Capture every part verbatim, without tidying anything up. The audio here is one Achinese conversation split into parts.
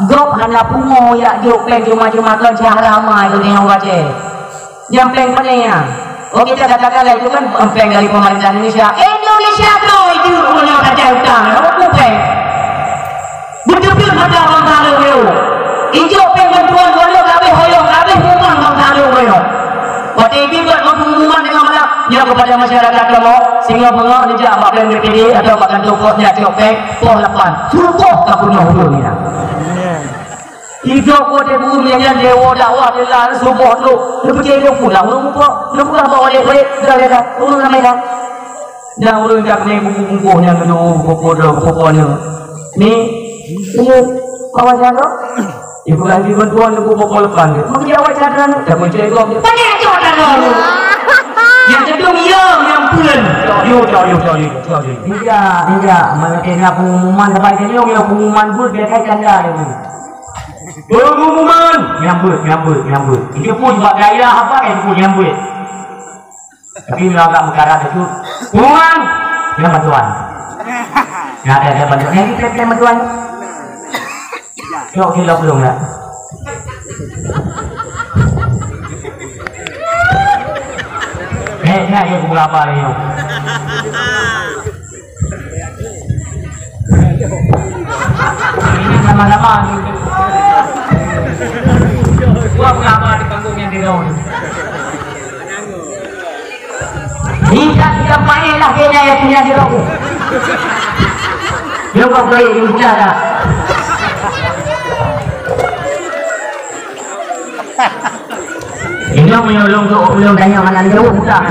Gob hana pungo jak jok péng cuma-cuma kon cara ramai tu tengok baca. Nyang péng peuneh nyan. Oke, kita katakan lah itu kan péng dari pemerintah Indonesia. Indonesia tu itu punya kacau utang. Apa tu péng? Beuteupeue mata bangsa lôn nyoe. Ijok péng bantuan gobnyan ka habéh hoyong, ka habéh muman bangsa lôn nyoe. Watèe jih buat pengumuman deungon malam, nyoe kepada masyarakat kamoe, singoh beungoh neujak bak bank B P D atau bak kantô pos nyak tiok péng, poh lapan. Suboh ka peunoh ureueng nyan. Ijok watèe buku nyan dewa dakwah di la suboh tu. Leubeh jeuet pulang ureueng muka. Leubeh bak walek-walek, dah, dah, dah. Ureueng ramai dah. Nyang ureueng jak keuneuk bungkôh-bungkôh nyang keunoe, bungkôh dua, bungkôh nyoe. Ni, ini, kawan saya tu, ibu lagi bantuan tu bungkôh lepan dia. Mungkin awak cakap, dah kunci ekor dia. Pakai acok dah kau. Nyang kedung iya, nyang pun. Cok, yo, cok, yo, cok, yo, cok, yo. Tidak, tidak. Mana kena pengumuman sampai ke nyong, ya pengumuman pun dia kai canda dia ni. Pengumuman. Nyambut, nyambut, nyambut. Itu pun sebab daerah apa, itu pun nyambut. Tapi bila agak meukarat itu, pengumuman, ya bantuan. Ya, ada, ada bantuan. Yang itu, yang bantuan. Yuk, kilo belum, ya? Eh, nah, ya, buku apa ni, yuk? Ini nama-nama ni. Buat buku apa di panggung yang di dalam? Bisa kita main lah kayaknya ya punya jeruk. Jeruk kau boleh diucah dah. Ini menyolong tu ulun tanya mana jeruk buka.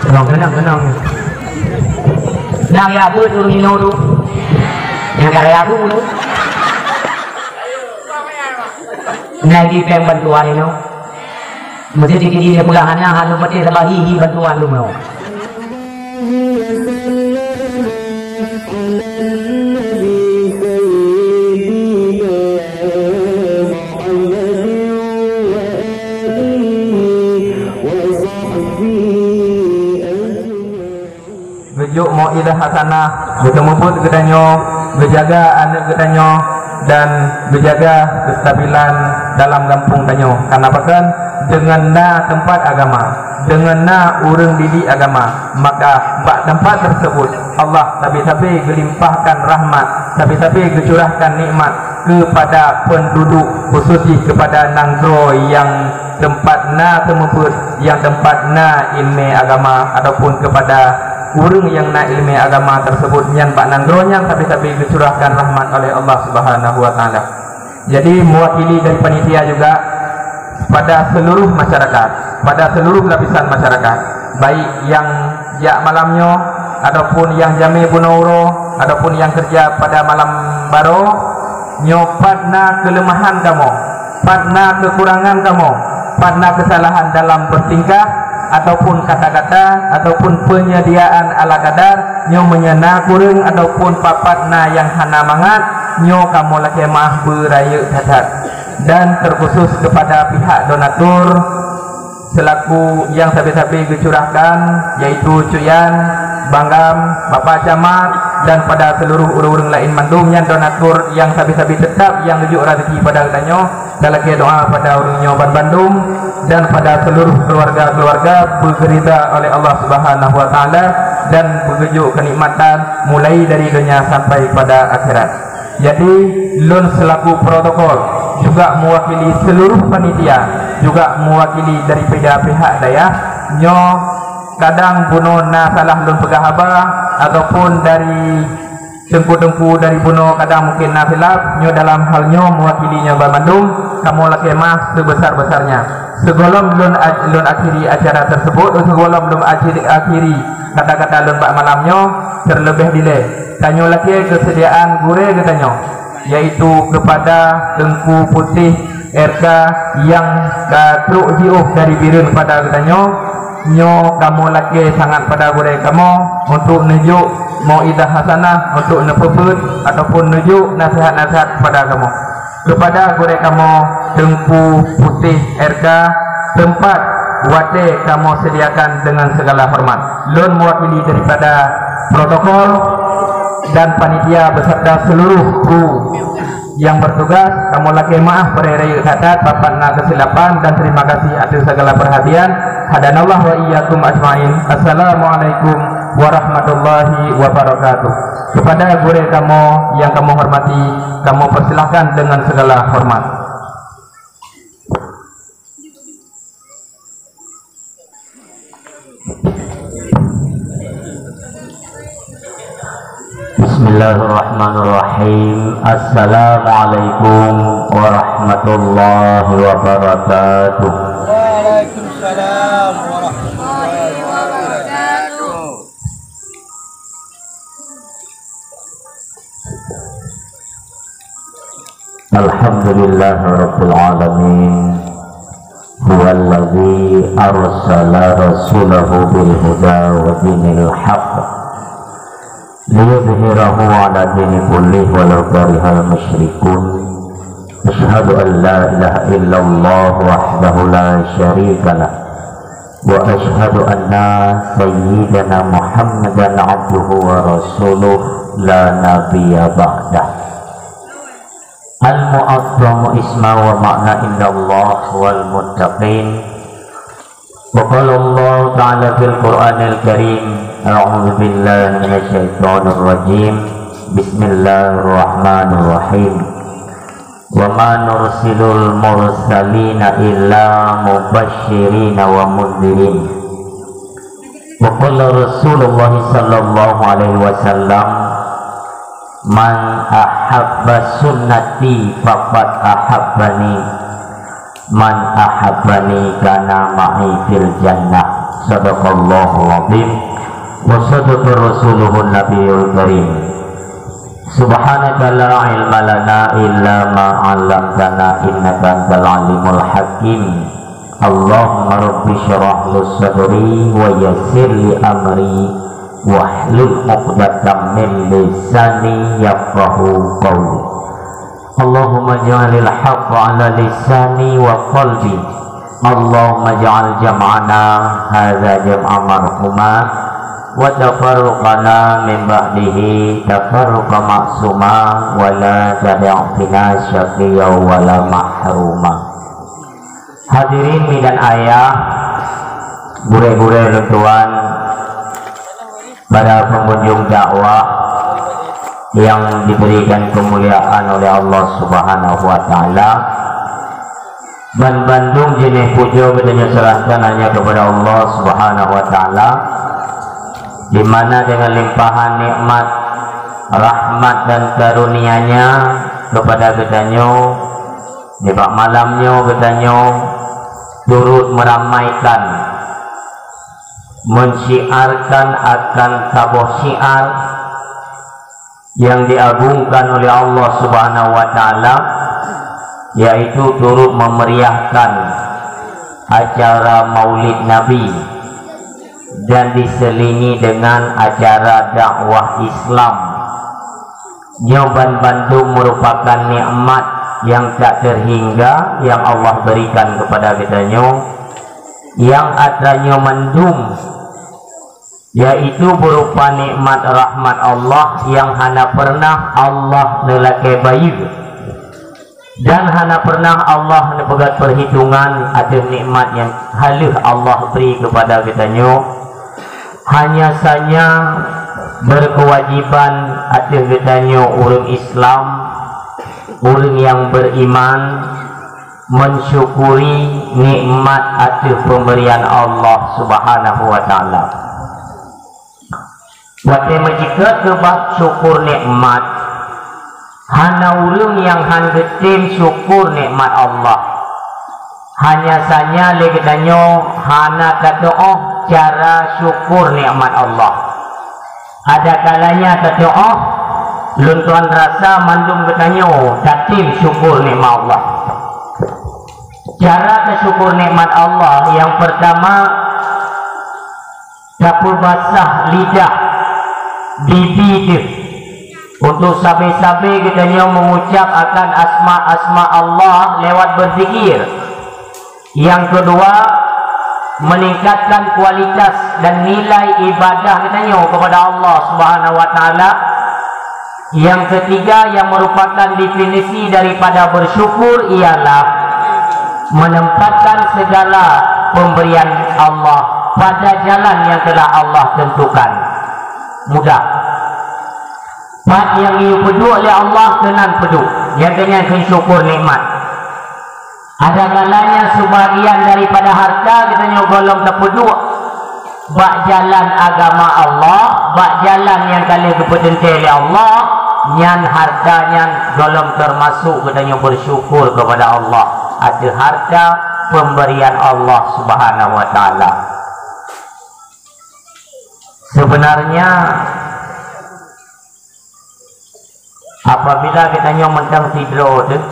Kenang, kenang, kenang. Nang ya apa tu Nino tu? Yang kaya aku tu. Nang di peng bantuan Nino. Mesti dikit dia pegang hana, hana mesti sabahi hi bantuan tu mau. Geujok mau'izah hasanah, geuteumeubeuet geutanyoe, geujaga aneuëk geutanyoe, dan geujaga keustabilan dalam gampông tanyoe. Karena pakon? Deungon na teumpat agama, deungon na ureuëng didik agama, maka bak teumpat teurseubut Allah sabe-sabe geulimpahkan rahmat, sabe-sabe geucurahkan nikmat keupada peunduduek, khusus jih keupada nanggroe nyang teumpat na teumeubeuet, nyang teumpat na iéleumé agama, ataupun keupada ureuëng nyang na iéleumé agama teurseubut nyan bak nanggroe nyan sabe-sabe geucurahkan rahmat oleh Allah Subhanahu wa Taala. Jadi, mewakili dari panitia juga pada seluruh masyarakat, pada seluruh lapisan masyarakat, baik nyang jak malam nyoe, ataupun nyang jamé bunoe uroe, ataupun nyang keureuja pada malam baroe, nyoe pat na keuleumahan kamoe, pat na keukurangan kamoe, pat na keusalahan dalam beutingkah, ataupun kata-kata, ataupun penyediaan ala kadar, nyoe meunyoe na kureueng ataupun pat-pat na nyang hana mangat, nyoe kamoe lakée maáh beurayeuk that-that. Dan terkhusus kepada pihak donatur selaku nyang sabe-sabe geucurahkan, yaitu Cuyan, Banggam, Bapak Camat, dan pada seluruh ureuëng-ureuëng laén mandum nyang donatur nyang sabe-sabe teutap nyang geujok raseuki pada geutanyoe. Talakée doa pada ureuëng nyoe banbandum dan pada seluruh keluarga-keluarga beugeurida oleh Allah Subhanahu wa Taala dan beugeujok keunikmatan mulai dari donya sampai pada akhirat. Jadi, lôn selaku protokol juga mewakili seluruh panitia, juga mewakili dari pihak-pihak dayah nyoe, kadang bunoe na salah lôn peugah haba ataupun dari teungku-teungku dari bunoe kadang mungkin na silap, nyoe dalam hal nyoe mewakili nyoe banmandum, kamoe lakée maáh seubesar-besarnya. Sigohlom lôn a-, lôn akhiri acara tersebut, sigohlom lôn akhiri, akhiri kata-kata lôn bak malam nyoe, terlebih dilée tanyoe lakée keusediaan gurée geutanyoe, yaitu kepada Teungku Putéh R K nyang ka trok jiôh dari Bireuen pada geutanyoe. Nyoe kamoe lakée sangat pada gurée kamoe untuk neujok mau'izah hasanah, untuk neupeubeuet ataupun neujok nasihat-nasihat kepada kamoe. Kepada gurée kamoe Teungku Putéh R K, teumpat watée kamoe sediakan dengan segala hormat. Lôn mewakili daripada protokol dan panitia beserta seluruh kru Nyang bertugas, kamoe lakée meu'ah peuraya that-that, pat-pat na keusilapan, dan terima kasih atas segala perhatian. Hadanallah wa iyyakum ajmain. Assalamualaikum warahmatullahi wabarakatuh. Kepada gurée kamoe nyang kamoe hormati, kamoe persilahkan dengan segala hormat. Bismillahirrahmanirrahim. Assalamualaikum warahmatullahi wabarakatuh. Waalaikumsalam warahmatullahi wabarakatuh. Alhamdulillahirabbil alamin. Huwallazi arsala rasulahu bil huda wa dinil haq liyudhhirahu ala dini kullih walau karihal musyrikun. Asyhadu an la ilaha illallah wahdahu la syarikalah. Wa asyhadu anna sayyidana Muhammadan abduhu wa rasuluh la nabiyya ba'dah. Al-mu'azzamu isma wa ma'na indallah wal muttaqin. Wa qala Allah ta'ala fil Qur'anil Karim, a'udzu billahi minasy syaithanir rajim. Bismillahirrahmanirrahim. Wa ma nursilul mursalina illa mubasyirina wa mundzirin. Wa qala Rasulullah sallallahu alaihi wasallam, "Man ahabba sunnati faqad ahabbani, man ahabbani kana ma'i fil jannah." Sadaqallahul azim wa sadaqa rasuluhun nabiyul karim. Subhanaka la ilma lana illa ma 'allamtana innaka antal alimul hakim. Allahumma rabbi syrah li sadri wa yassir li amri wahlul 'uqdatam min lisani yafqahu qawli. Allahumma ja'alil haqqa 'ala lisani wa qalbi. Allahumma ja'al jam'ana hadza jam'an marhuma wa tafarruqana min ba'dihi tafarruqan ma'suma wa la tada'u fina syaqiyya wa la mahruma. Hadirin mi dan ayah, gurée-gurée lôn tuan, para pengunjung dakwah yang diberikan kemuliaan oleh Allah Subhanahu wa taala. Ban bandum jeuneh pujoe geutanyoe serahkan hanya kepada Allah Subhanahu wa taala, di mana dengan limpahan nikmat, rahmat dan karunia-Nya kepada geutanyoe, nibak malam nyoe geutanyoe turut meramaikan, mensyiarkan akan saboh syiar yang diagungkan oleh Allah Subhanahu wa taala, yaitu turut memeriahkan acara Maulid Nabi dan diselingi dengan acara dakwah Islam. Nyoe ban bandum merupakan nikmat yang tak terhingga yang Allah berikan kepada geutanyoe, yang atra nyoe mandum yaitu berupa nikmat rahmat Allah yang hana pernah Allah neulakée bayeue, dan hana pernah Allah neupeugét perhitungan ateueh nikmat nyang ka lheueh Allah bri keupada geutanyoe. Hanya saja berkewajiban ateueh geutanyoe ureuëng Islam, ureuëng nyang beriman, mensyukuri nikmat ateueh pemberian Allah Subhanahu wa taala. Watée meucikét keu bab syukur nikmat, hana ureuëng nyang hán geutem syukur nikmat Allah. Hanya saja lé geutanyoe hana tateuoh cara syukur nikmat Allah. Ada kalanya tateuoh, lôn tuan rasa mandum geutanyoe tatem syukur nikmat Allah. Cara teusyukur nikmat Allah, yang pertama, tapeubasah lidah, bibi teuh, untuk sabe-sabe geutanyoe mengucap akan asma-asma Allah lewat berzikir. Yang kedua, meningkatkan kualitas dan nilai ibadah geutanyoe kepada Allah Subhanahu wa taala. Yang ketiga yang merupakan definisi daripada bersyukur ialah menempatkan segala pemberian Allah pada jalan yang telah Allah tentukan. Mudah. Pat nyang geupeuduek lé Allah keunan peuduek. Nyang keunan kheun syukur nikmat. Ada kalanya sebagian daripada harta geutanyoe gohlom tapeuduek bak jalan agama Allah, bak jalan nyang ka lheueh geupeuteuntèe lé Allah, nyan harta nyan gohlom teumasuk geutanyoe bersyukur kepada Allah ateueh harta pemberian Allah Subhanahu wa Taala. Sebenarnya, apabila geutanyoe mantong sidroe teuh,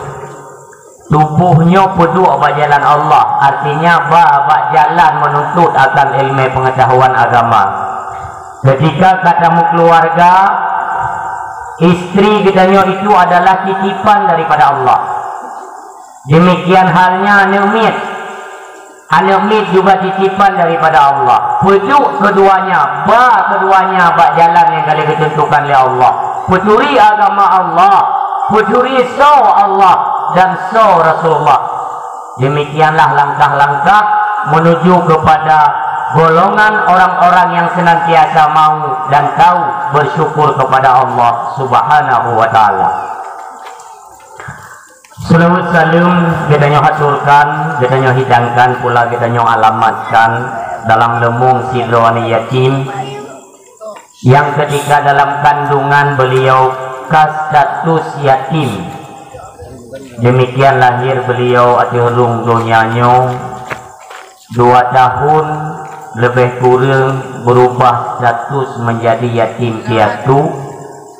tuboh nyoe peuduek bak jalan Allah, artinya ba bak jalan menuntut akan ilmu pengetahuan agama. Ketika ka tameukeuluwarga, istri geutanyoe itu adalah titipan daripada Allah. Demikian halnya aneuk miet. Aneuk miet juga titipan daripada Allah. Peuduek keduanya, ba keduanya bak jalan nyang ka lheueh geutentukan lé Allah. Peuturi agama Allah, peuturi soe Allah dan soe Rasulullah. Demikianlah langkah-langkah menuju kepada golongan orang-orang yang senantiasa mau dan tahu bersyukur kepada Allah Subhanahu wa Taala. Seulaweuet saleuem geutanyoe haturkan, geutanyoe hidangkan pula geutanyoe alamatkan dalam leumong sidroe aneuk yatim nyang ketika dalam kandungan beliau ka status yatim. Demikian lahir beliau ateueh rhueng donya nyoe. Dua tahun lebih kurang berubah status menjadi yatim piatu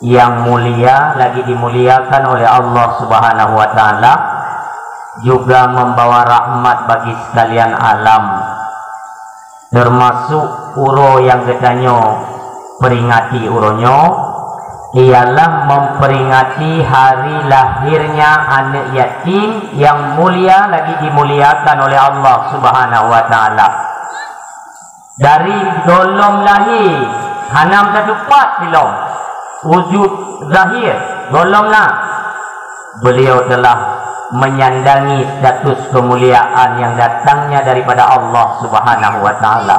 yang mulia lagi dimuliakan oleh Allah Subhanahu wa Taala, juga membawa rahmat bagi sekalian alam, termasuk uroe nyang geutanyoe peringati uroe nyoe ialah memperingati hari lahirnya aneuk yatim yang mulia lagi dimuliakan oleh Allah Subhanahu wa Taala. Dari gohlom lahé hana meutupat silom wujud zahir gohlom na, beliau telah menyandangi status kemuliaan yang datangnya daripada Allah Subhanahu wa Taala.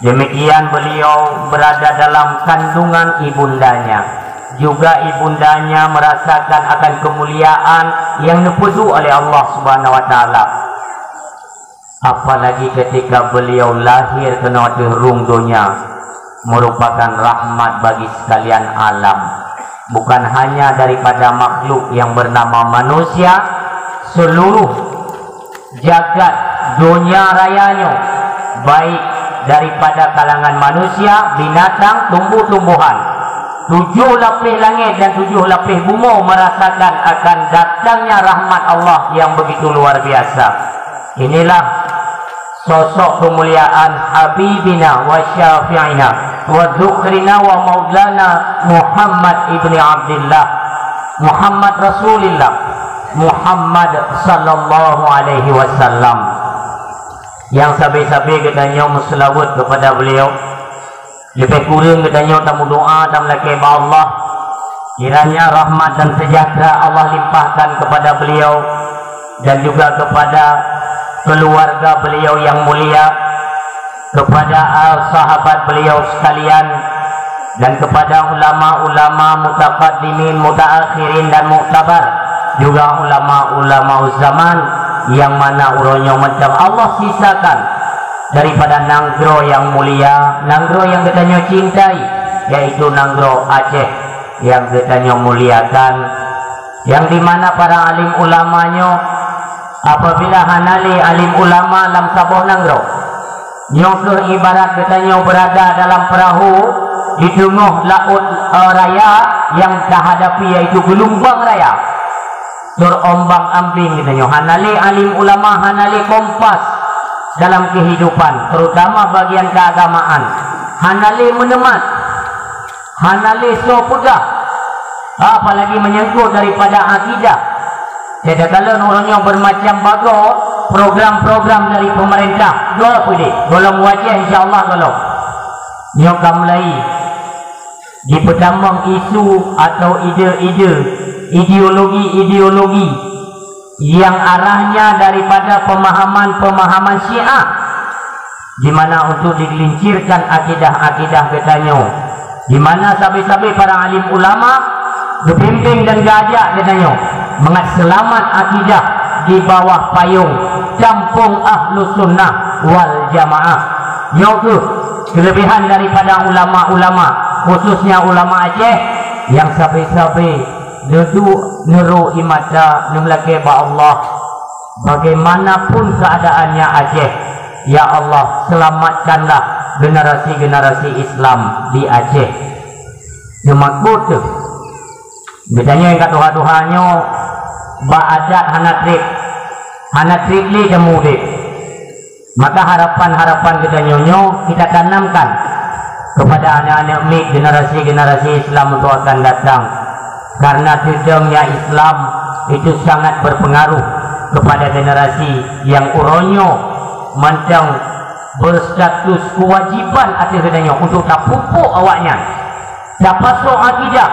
Demikian beliau berada dalam kandungan ibundanya. Juga ibundanya merasakan akan kemuliaan yang neupeuduek oleh Allah Subhanahu wa Taala. Apalagi ketika beliau lahir keunoe ateueh rhueng donya, merupakan rahmat bagi sekalian alam. Bukan hanya daripada makhluk yang bernama manusia, seluruh jagat donya raya nyoe, baik daripada kalangan manusia, binatang, tumbuh-tumbuhan, tujuh lapéh langét dan tujuh lapéh bumoe merasakan akan datangnya rahmat Allah yang begitu luar biasa. Inilah sosok kemuliaan Habibina wa Syafi'ina wa Dzukhrina wa Maulana Muhammad ibni Abdillah, Muhammad Rasulillah, Muhammad sallallahu alaihi wasallam. Nyang sabe-sabe geutanyoe meuseulaweuet kepada beliau. Leubeh kureueng geutanyoe tameudoa, tameulakée bak Allah, kiranya rahmat dan sejahtera Allah limpahkan kepada beliau dan juga kepada keluarga beliau yang mulia, kepada, ah, sahabat beliau sekalian, dan kepada ulama-ulama mutaqaddimin, mutaakhirin, dan muktabar, juga ulama-ulama zaman yang mana uroe nyoe mantong Allah sisakan daripada nanggroe yang mulia, nanggroe yang geutanyoe cintai, yaitu nanggroe Aceh yang geutanyoe muliakan, yang di mana para alim ulama nyoe, apabila hana lé alim ulama lam saboh nanggroe, nyoe kheueh ibarat geutanyoe beurada dalam peurahô di teungoh laôt, eh, raya nyang tahadapi, yaitu geulumbang raya. Terombang-ambing geutanyoe, hana lé alim ulama, hana lé kompas dalam keuhidupan, terutama bagian keagamaan. Hana lé meuneumat, hana lé soe peugah, apalagi menyangkut daripada akidah. Jadi kalau ureuëng nyoe bermacam bagoe program-program dari pemerintah, goe peudeh, gohlom wajéb insya Allah gohlom. Nyoe ka mulai Jipeutamong isu atau ide-ide, ideologi-ideologi yang arahnya daripada pemahaman-pemahaman Syiah, di mana untuk digelincirkan akidah-akidah geutanyoe, di mana sabe-sabe para alim ulama geupimpin dan geuajak geutanyoe mangat seulamat akidah di bawah payong Kampung Ahlus Sunnah wal Jamaah. Nyoe kheueh keulebihan daripada ulama-ulama, khususnya ulama Aceh, nyang sabe-sabe neuduek neurok ie mata, neumeulakée bak Allah. Bagaimanapun keadaannya Aceh, ya Allah, selamatkanlah generasi-generasi Islam di Aceh. Nyeumakot teuh, geutanyoe nyang ka tuha-tuha nyoe bak adat hana treb, hana treb lé jameun udeb. Maka harapan-harapan geutanyoe nyoe kita tanamkan kepada aneuk-aneuk miet, generasi-generasi Islam untuk akan datang. Karena teudong nyang Islam itu sangat berpengaruh kepada generasi nyang uroe nyoe mantong berstatus kewajiban ateueh geutanyoe untuk tapupuk awaknyan. Tapasoe akidah,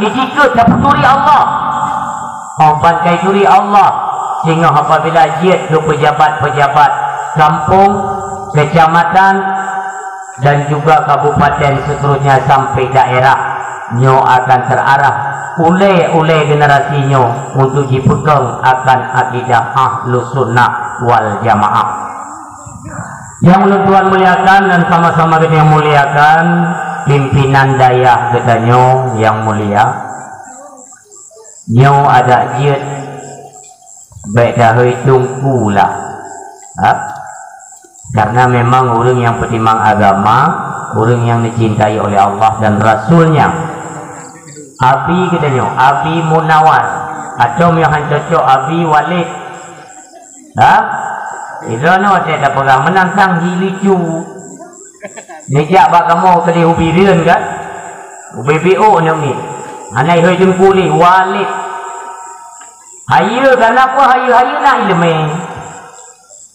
itikeuet tapeuturi Allah. Oh, ban ka ituri Allah, singoh apabila jeuet keu pejabat-pejabat gampông, keucamatan, dan juga kabupaten, seterusnya sampai daerah, nyoe akan terarah ulée-ulée generasi nyoe untuk jipeugong akan akidah Ahlus Sunnah wal Jamaah. Nyang ulôn tuan muliakan dan sama-sama geutanyoe muliakan, pimpinan dayah geutanyoe nyang mulia, nyoe adak jeuet bék tahôi teungku lah. Ha? Karena memang ureuëng nyang peutimang agama, ureuëng nyang dicintai oleh Allah dan Rasul-Nya. Abi geutanyoe, Abi Munawar, atau meuhan cocok Abi Walid. Ha? Idroe nyoe watée tapeugah meunan sang hi lucu. Neujak bak kamoe keudeh u Bireuen kan? U B B O nyoe ngieng. Hana ihôi teungku lé, Walid. Hayeue, kana peue hayeue-hayeue na iéleumé.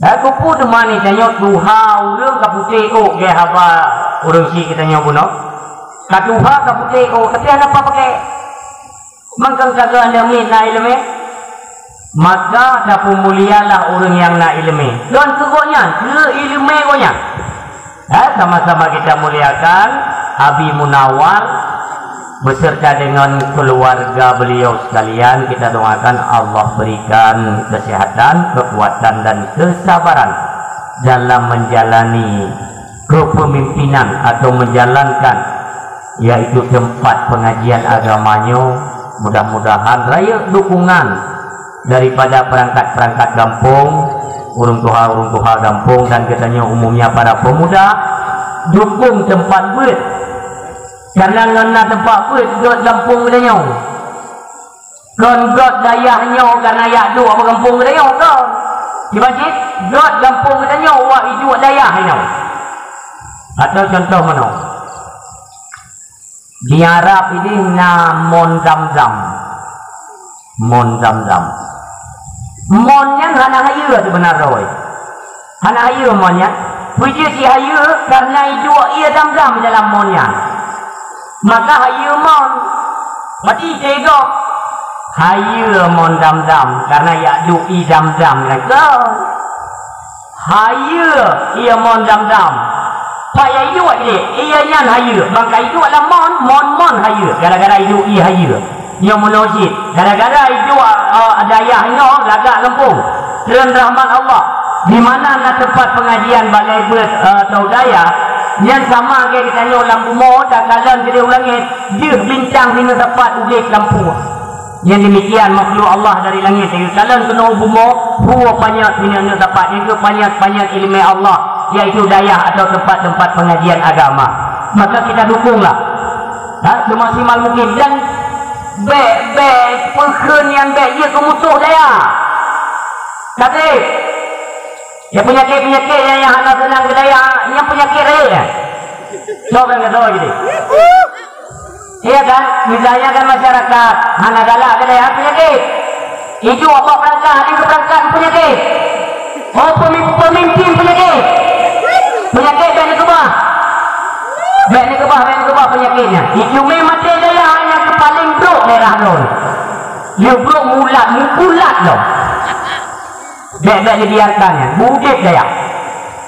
Hai keupeue teuma ni tanyoe tuha ureuëng ka putéh ôk gét haba ureuëng si geutanyoe bunoe? Ka tuha ka putéh ôk, tapi hana peue pakai. Mangkang ka geuh aneuk miet na iéleumé, maka tapeumulialah ureuëng nyang na iéleumé. Lôn keu gobnyan, keu iéleumé gobnyan. Ya, sama-sama kita muliakan Abi Munawar beserta dengan keluarga beliau sekalian. Kita doakan Allah berikan kesehatan, kekuatan, dan kesabaran dalam menjalani kepemimpinan atau menjalankan, yaitu tempat pengajian agamanya. Mudah-mudahan rayeuk dukungan daripada perangkat-perangkat gampông, ureuëng tuha-ureuëng tuha gampông, dan geutanyoe umumnya para pemuda, dukung tempat beuet. Karena ngon na tempat beuet, göt gampông geutanyoe. Kon göt dayah nyoe karena jak duek bak gampông geutanyoe, kon. Kiban cit, göt gampông geutanyoe wak iduek dayah nyoe. Atau contoh meunoe. Di Arab ideh na mon Zamzam. Mon Zamzam. Mon nyan hana hayeue seubeuna droe. Hana hayeue mon nyan. Peue jeuet si hayeue? Karena iduek ié Zamzam dalam mon nyan. Maka hayeue mon. Mati teugob. Hayeue mon Zamzam karena jak duek ié Zamzam nyan. Hayeue ié mon Zamzam. Pat jak iduek jih, ié nyan hayeue. Ban ka iduek lam mon, mon-mon hayeue. Gara-gara iduek ié hayeue. Nyoe meunoe cit, gara-gara iduek, eh, dayah nyoe lagak gampông, treun rahmat Allah, di mana na teumpat pengajian balai beuet, eh, atau dayah, nyan sama lagée geutanyoe lam bumoe takalon keudeh u langét, deuh bintang sineuk sapat udeb lam puih. Nyan demikian makhluk Allah dari langét, takalon keunoe u bumoe, puih panyöt sineuk-neuk sapat, nyan keuh panyöt-panyöt iéleumé Allah, yaitu dayah atau tempat-tempat pengajian agama. Maka kita dukunglah. Ha, semaksimal mungkin. Dan bék, bék peukheun nyang bék jeuet keu musoh dayah. Tapi, ya, penyakit-penyakit nyang, nyang hana seunang keu dayah, nyang penyakit rayeuk nyan. Soe kan kata jadi? Iya kan? Misalnya kan masyarakat hana galak keu dayah, penyakit. Itu apa perangkat, itu perangkat penyakit. Oh, pemi-, pemimpin penyakit. Penyakit bék dikeubah. Bèk neukeubah, bèk neukeubah peunyakét nyan. Icumé maté dayah nyang keu paleng brôk daerah droe. Lheueh brôk mulat, mukulat lom. Bèk, bèk neubiarkan nyan. Beudép dayah.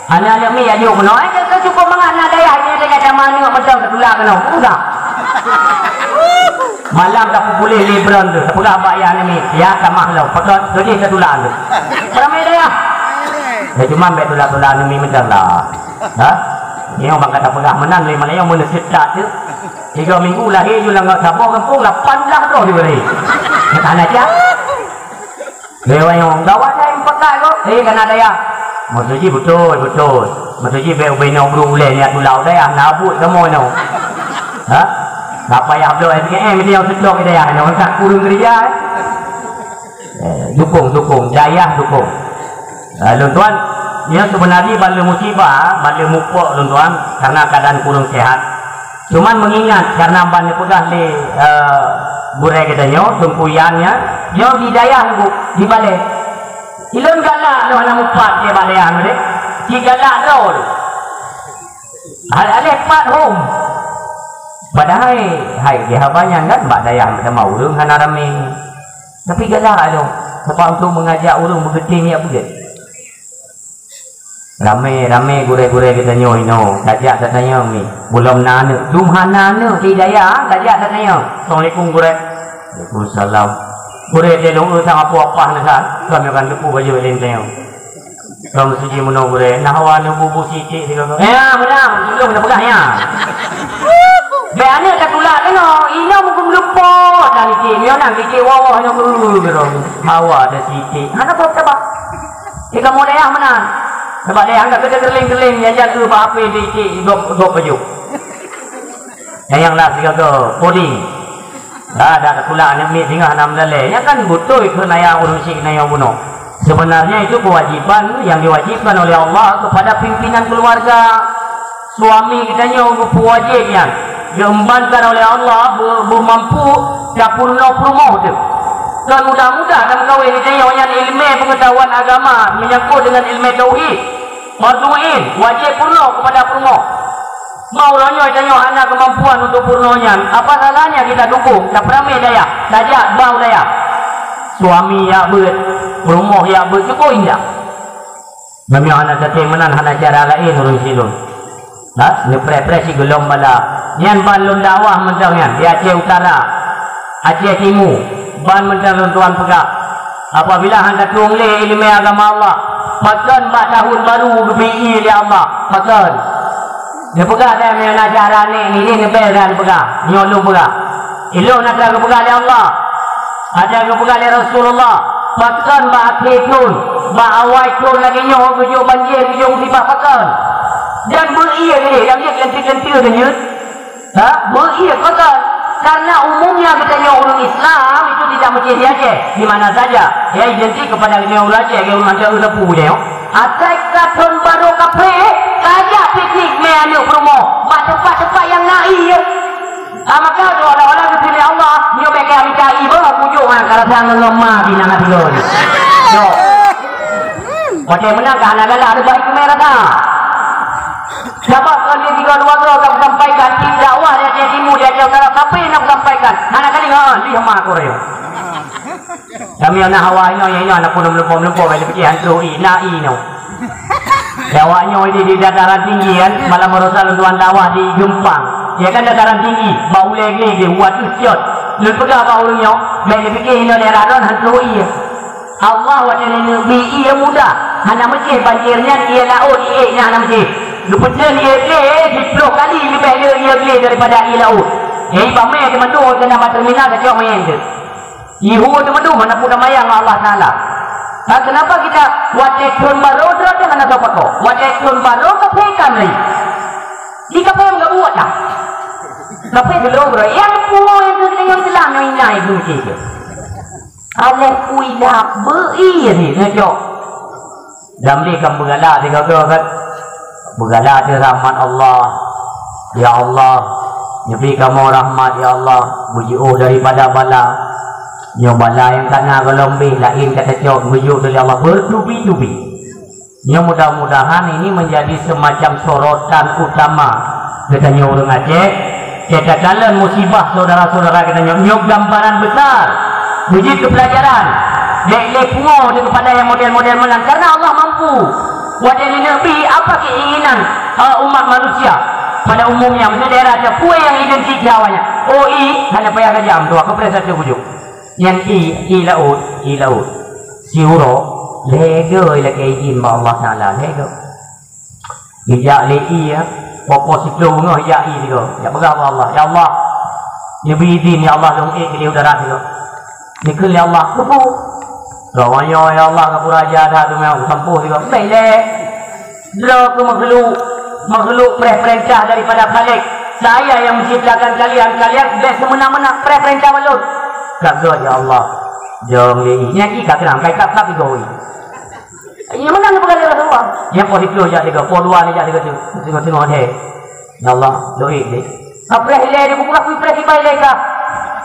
Aneuk-aneuk miet jak jok keunoe, eh, ka, ka cukôp mangat na dayah nyan, teuka tamah aneuk mantong ka tulak keunoe. Peugah. Malam ka peupuléh lé bron tu, tapeugah bak yah aneuk miet, "Yah, tamah lom, pakon keudeh ka tulak tu." Ramé dayah. Ya, cuma bèk tulak-tulak aneuk miet mantong lah. Ha? Nyoe bang ka tapeugah meunan lé Malaysia, meuneuseut that tu. Tiga minggu lahé ju lam saboh gampông, lapan blah droe dibri. Hana jak. Lewat nyoe, gawat dai meupakat kok. Eh, kana dayah. Maksud jih beutôi, beutôi. Maksud jih bèk ubé nyoe bru ulèe niat tulak u dayah, na buet kamoe nyoe. Ha? Tak payah bloe S K M, dia yang seutôt ke dayah nyoe, tak kurang kerja, eh. Eh, dukung, dukung. Dayah dukung. Eh, lôn tuan, nyoe sebenarnya bala musibah, bala mupok lôn tuan, karena keadaan kurang sehat. Cuman mengingat karena ban neupeugah lé, eh, gurèe geutanyoe, Teungku Yan nyan, nyoe di dayah bu, di balè. Ilôn galak lôn hana mupat lé bak dayah nyoe deh. Ci galak droe lôn. Alèh-alèh pat hom. Padahai hai di haba nyan kan bak dayah meuteumé ureueng hana ramé. Tapi galak lôn. Sebab untuk mengajak ureueng beugeutem jak beugèt. Ramé, ramé gurèe-gurèe geutanyoe inoe, tajak tatanyong ni. Belom na aneuk, dum hana aneuk di dayah, tajak tatanyong. "Assalamualaikum gurèe." "Waalaikumsalam." "Gurèe, teuh lôn eu sang apoh apah na sa, kami akan teupeu bajèe lé tanyong." Kami suci meunoe gurèe, na hawa aneuk bubu sitik sigoe. Ya, beuna, belum na peugah ya. Bèk aneuk tatulak keunoe, inoe mukum lupo dan itik, nyoe nang itik wowoh nyoe guru guru. Hawa ada sitik. Hana kau tebak. Di kamoe dayah meunan. Sabab dayah ka keudeh keuling-keuling, nyan jak keu bak api di, di gop, gop baju. Nyang, nyang lah sigaga puding. Dah, dah teukulak aneuk miet singoh hana meudalèe. Nyan kan beutôi keu naya ureueng syik naya bunoe. Sebenarnya itu kewajiban yang diwajibkan oleh Allah kepada pimpinan keluarga. Suami geutanyoe geupeuwajéb nyan, geuembankan oleh Allah, beu-, beumampu tapeurunoe peurumoh teuh. Kon mudah-mudah tameukawen, geutanyoe nyan ileumèe peungeutahuan agama menyangkut dengan ileumèe tauhid. Fardhu ain, wajéb peurunoe keupada peurumoh. Mau uroe nyoe tanyoe hana keumampuan untuk peurunoe nyan, apa salahnya kita dukung, tapeuramé dayah, tajak bak u dayah. Suami jak beuet, peurumoh jak beuet, syukur indah. Meunyoe hana saté meunan, hana cara laén ureueng silôn. Ha? Neupreh-preh sigohlom bala. Nyan ban lôn dakwah mantong nyan di Aceh Utara, Aceh Timu. Ban mantong lôn tuan peugah, apabila han tatueng lé ileumèe agama Allah, pakon bak tahun baru geubri ié lé Allah? Pakon? Neupeugah deh, meunyoe na cara nèk nilai neubèe dan peugah. Nyoe lôn peugah. Ilôn atra geupeugah lé Allah, atra geupeugah lé Rasulullah, pakon bak akhé thon, bak awai thon lagèe nyoe geujok banjir, geujok musibah, pakon? Dan beu ié lé, nyang jeuet leunteu-leunteu dan jeuet. Ha? Beu ié, pakon? Karena umumnya geutanyoe ureueng Islam itu tidak mesti di Aceh, di mana saja. Ya, identik kepada geutanyoe ureueng Aceh, geutanyoe ureueng Aceh, ureueng Teungku nyoe. Asai ka thon barô kaphé, ka jak piknik mé aneuk peurumoh bak teumpat-teumpat nyang na ié. Ah, maka seolah-olah geuteurimong Allah, nyoe bèk keu mita ié, bah, bujôk nyan ka rasa ngon ma di nan tiga ni. Yo. Watèe meunan ka hana galak, ada baik keu mé rasa. Sabab kon di tiga dua droe ka sampaikan, di dakwah di Aceh Timu, di Aceh Utara, tapi nak sampaikan. Hana kali, ha, di ma kurang. Kami aneuk hawa nyoe, nyoe, nyoe, aneuk pun meulumpo-meulumpo, bèk pike hantu, i, na, i, nyoe. Di awak nyoe di, di dataran tinggi kan, malam baroesa lôn tuan dakwah di Geumpang. Ya kan dataran tinggi, bak ulèe glé di, wah teuh cot. Lôn peugah bak ureueng nyoe, bèk neupike inoe daerah droen hantu ié. Allah watèe neuneuk bri ié mudah, hana meucéh banjir nyan ié laôt ié nyan hana meucéh. Geupeuteun ié glé siplôh kali leubèh le ié glé daripada ié laôt. Jadi pamè teumandum keunan bak terminal kacok manyèn teuh. Ihu teumandum hana peue tamayang ngon Allah Taala. Ha, kenapa kita watèe thon barô droe teuh hana soe pakoe? Watèe thon barô kaphé ka meuri. Di kaphé meugabuek dah. Kaphé geulong droe. Nyang puwoe nyang keu geutanyoe Islam nyang inai geucé teuh. Alah kui dah beu ié neucok. Dan lé ka meugalak sigoe-goe kan. Meugalak di rahmat Allah. Ya Allah, neubri kamoe rahmat, ya Allah, beujiôh daripada bala. Nyoe bala nyang ka na gohlom beh, laén ka tacok, geuyue lé Allah beutubi-tubi. Nyoe mudah-mudahan ini menjadi semacam sorotan utama Geutanyoe ureuëng Aceh, geutanyoe kalon musibah saudara-saudara geutanyoe, nyoe gambaran besar. Beujeuet keu pelajaran. Bék lé pungo di kepada nyang model-model meunan, karena Allah mampu. Watée neuneuk bi, apa keinginan, eh, umat manusia pada umumnya, misalnya daerah Aceh, peue nyang identik awaknyan? Oh, i, hana payah gajam tu, aku perasa tu bujuk. Nyang i, i laôt, i laôt. Siuroe, lhée goe ilakée izin bak Allah Taala, lhée goe. Geujak lé i, ya. Popo siplôh beungoh jak i sigoe. Jak peugah bak Allah, "Ya Allah, neubi izin, ya Allah, lôn ék keu udara sigoe." Neukheun lé Allah, "Keupeue?" "Droeneuh, ya Allah, gapura aja that deungon sampôh sigoe." "Bék lé. Droe keuh makhluk, makhluk preh peurintah daripada Khalik. Saya yang menciptakan kalian, kalian bék seumeunan-meunan preh peurintah bak lôn." "Ka gét, ya Allah." Jong lé i. Nyan i ka keunong, ka ikab-kab sigoe i. Nyang meunan neupeugah lé Rasulullah. Nyang poh siplôh jak sigoe, poh dua ni jak sigoe, singoh-singoh lhée. Ya Allah, doa deh. Kapreh ilée di kubu aku preh kibai lé ka.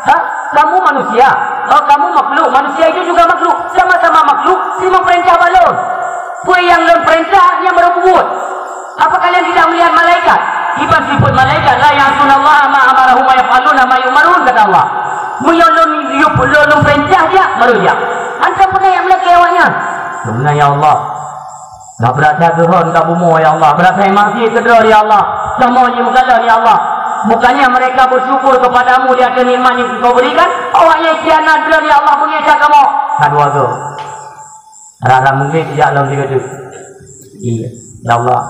Ha? Kamu manusia. Oh, kamu makhluk. Manusia itu juga makhluk. Sama-sama makhluk, si memerintah balon. Peue nyang lôn perintah, nyang baru bubuet. Apa kalian tidak melihat malaikat? Iban sifat malaikat, "La ya'sunallaha ma amarahum wa yaf'aluna ma yu'marun," kata Allah. Meunyoe lôn yue lôn, lôn perintah jak, baru jak. Hantom peureulée nyang meulakée awaknyan. Sebenarnya ya Allah, Ka beurasa geuhon ka bumoe, ya Allah. Beurasa maksiet keudroe, ya Allah. Kamoe jimeukalon, ya Allah. Bukannya mereka bersyukur kepada-Mu di atas nikmat yang Engkau berikan? Awaknyan khianat droe, ya Allah, beungéh that kamoe. Ka dua goe. Rara murit jak lom sigoe teuk. Iya, ya Allah.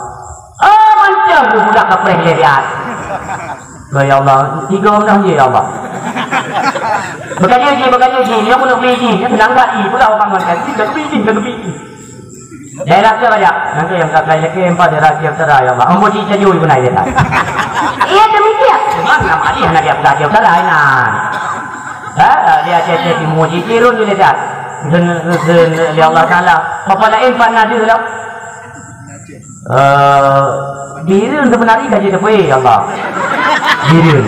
Ah, mantong budak kapreh lé biat. Ya Allah, tiga orang dah, ya Allah. Bukan dia ji, bukan dia ji. Dia pun nak beli ji. Dia senang tak ji. Pula orang bangun kan. Dia nak beli ji, dia nak beli ji. Daerah ke banyak? Nanti yang tak lain lagi empat daerah Aceh Utara, ya Allah. Ambo ji saja ibu naik daerah. Iya, demikian. Memang nama dia nak dia Aceh Utara, enak. Ha, dia Aceh, Aceh Timur ji, tirun je dekat. Dan, dan, ya Allah Taala. Apa lain pan ada lah. Eh, Bireuen sebenarnya gaji tepui, ya Allah. Bireuen.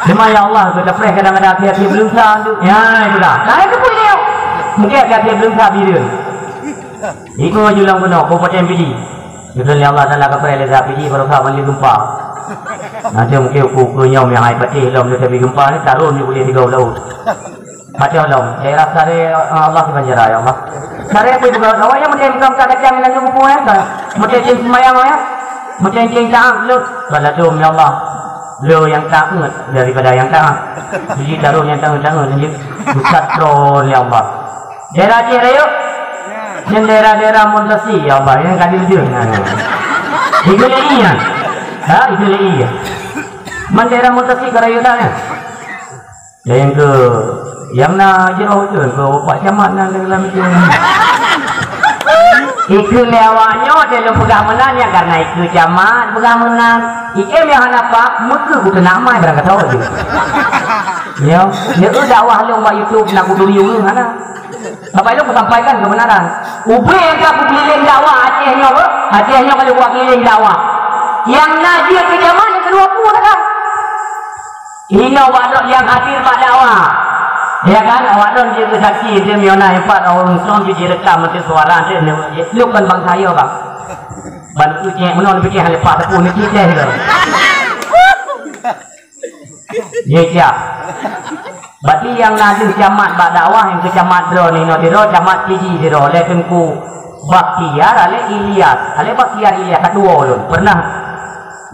Cuma ya Allah, kita preh kadang-kadang hati-hati belum sa tu. Ya, itulah. Nah, itu pun dia. Mungkin hati-hati belum sa Bireuen. Itu aja ulang kena, Kabupaten Pidie. Betul ya Allah Taala, kapreh lé sa Pidie, baru sa balik gempa. Nanti mungkin uku-uku nyom yang hai patih lom, dia tapi gempa ni, tarun ni boleh tiga laut. Macam lom, daerah Sare, eh, Allah di Banjara, ya Allah. Sare pun juga, awak yang macam bukan kacang dan cukup pun, ya. Macam cing sembayang, ya. Macam cing taat, lu. Kalau tu, ya Allah. Lu yang taat daripada yang taat. Jadi, taruh yang taat-taat, jadi. Pusat tron, ya Allah. Daerah Aceh Rayek. Dan daerah-daerah Montasi, ya Allah. Yang kali ujung. Itu lagi, ya. Ha, itu lagi, ya. Man daerah Montasi ke Rayek dah, ya. Nyang keu, nyang na jroh tu, keu Bapak Camat na dalam tu. Ikeu lé awak nyoe, dia lôn peugah meunan, nyan karena ikeu camat peugah meunan. Ikeu nyang hana pak, meukeue ku keunak mai barang kata tu. Nyoe, nyoe dakwah lôn bak YouTube na kuturi ureueng hana. Bapak Ibu, kusampaikan kebenaran. Ubé nyang ka kukeulileng dakwah Aceh nyoe, Aceh nyoe ka lheueh kukeulileng dakwah. Nyang na jeuet keu jameun nyang keudua pue sagai. Inoe awak droe nyang hadir bak dakwah. Ya kan? Awak droe jeuet keu saksi, dia meunyoe na empat orang Islam jeuet jirekam ateueh suara dia, dia, dia, lu kan bangsa yo, bang. Ban tu cek meunoe, pike hana leupah teupeu ni cek dia. Ye, siap. Berarti nyang na deuh camat bak dakwah, nyang keu camat droe ni, inoe sidroe, camat Pidie sidroe, lé Teungku Bakhtiar, alé Ilyas, alé Bakhtiar Ilyas, ka tuwo lôn. Pernah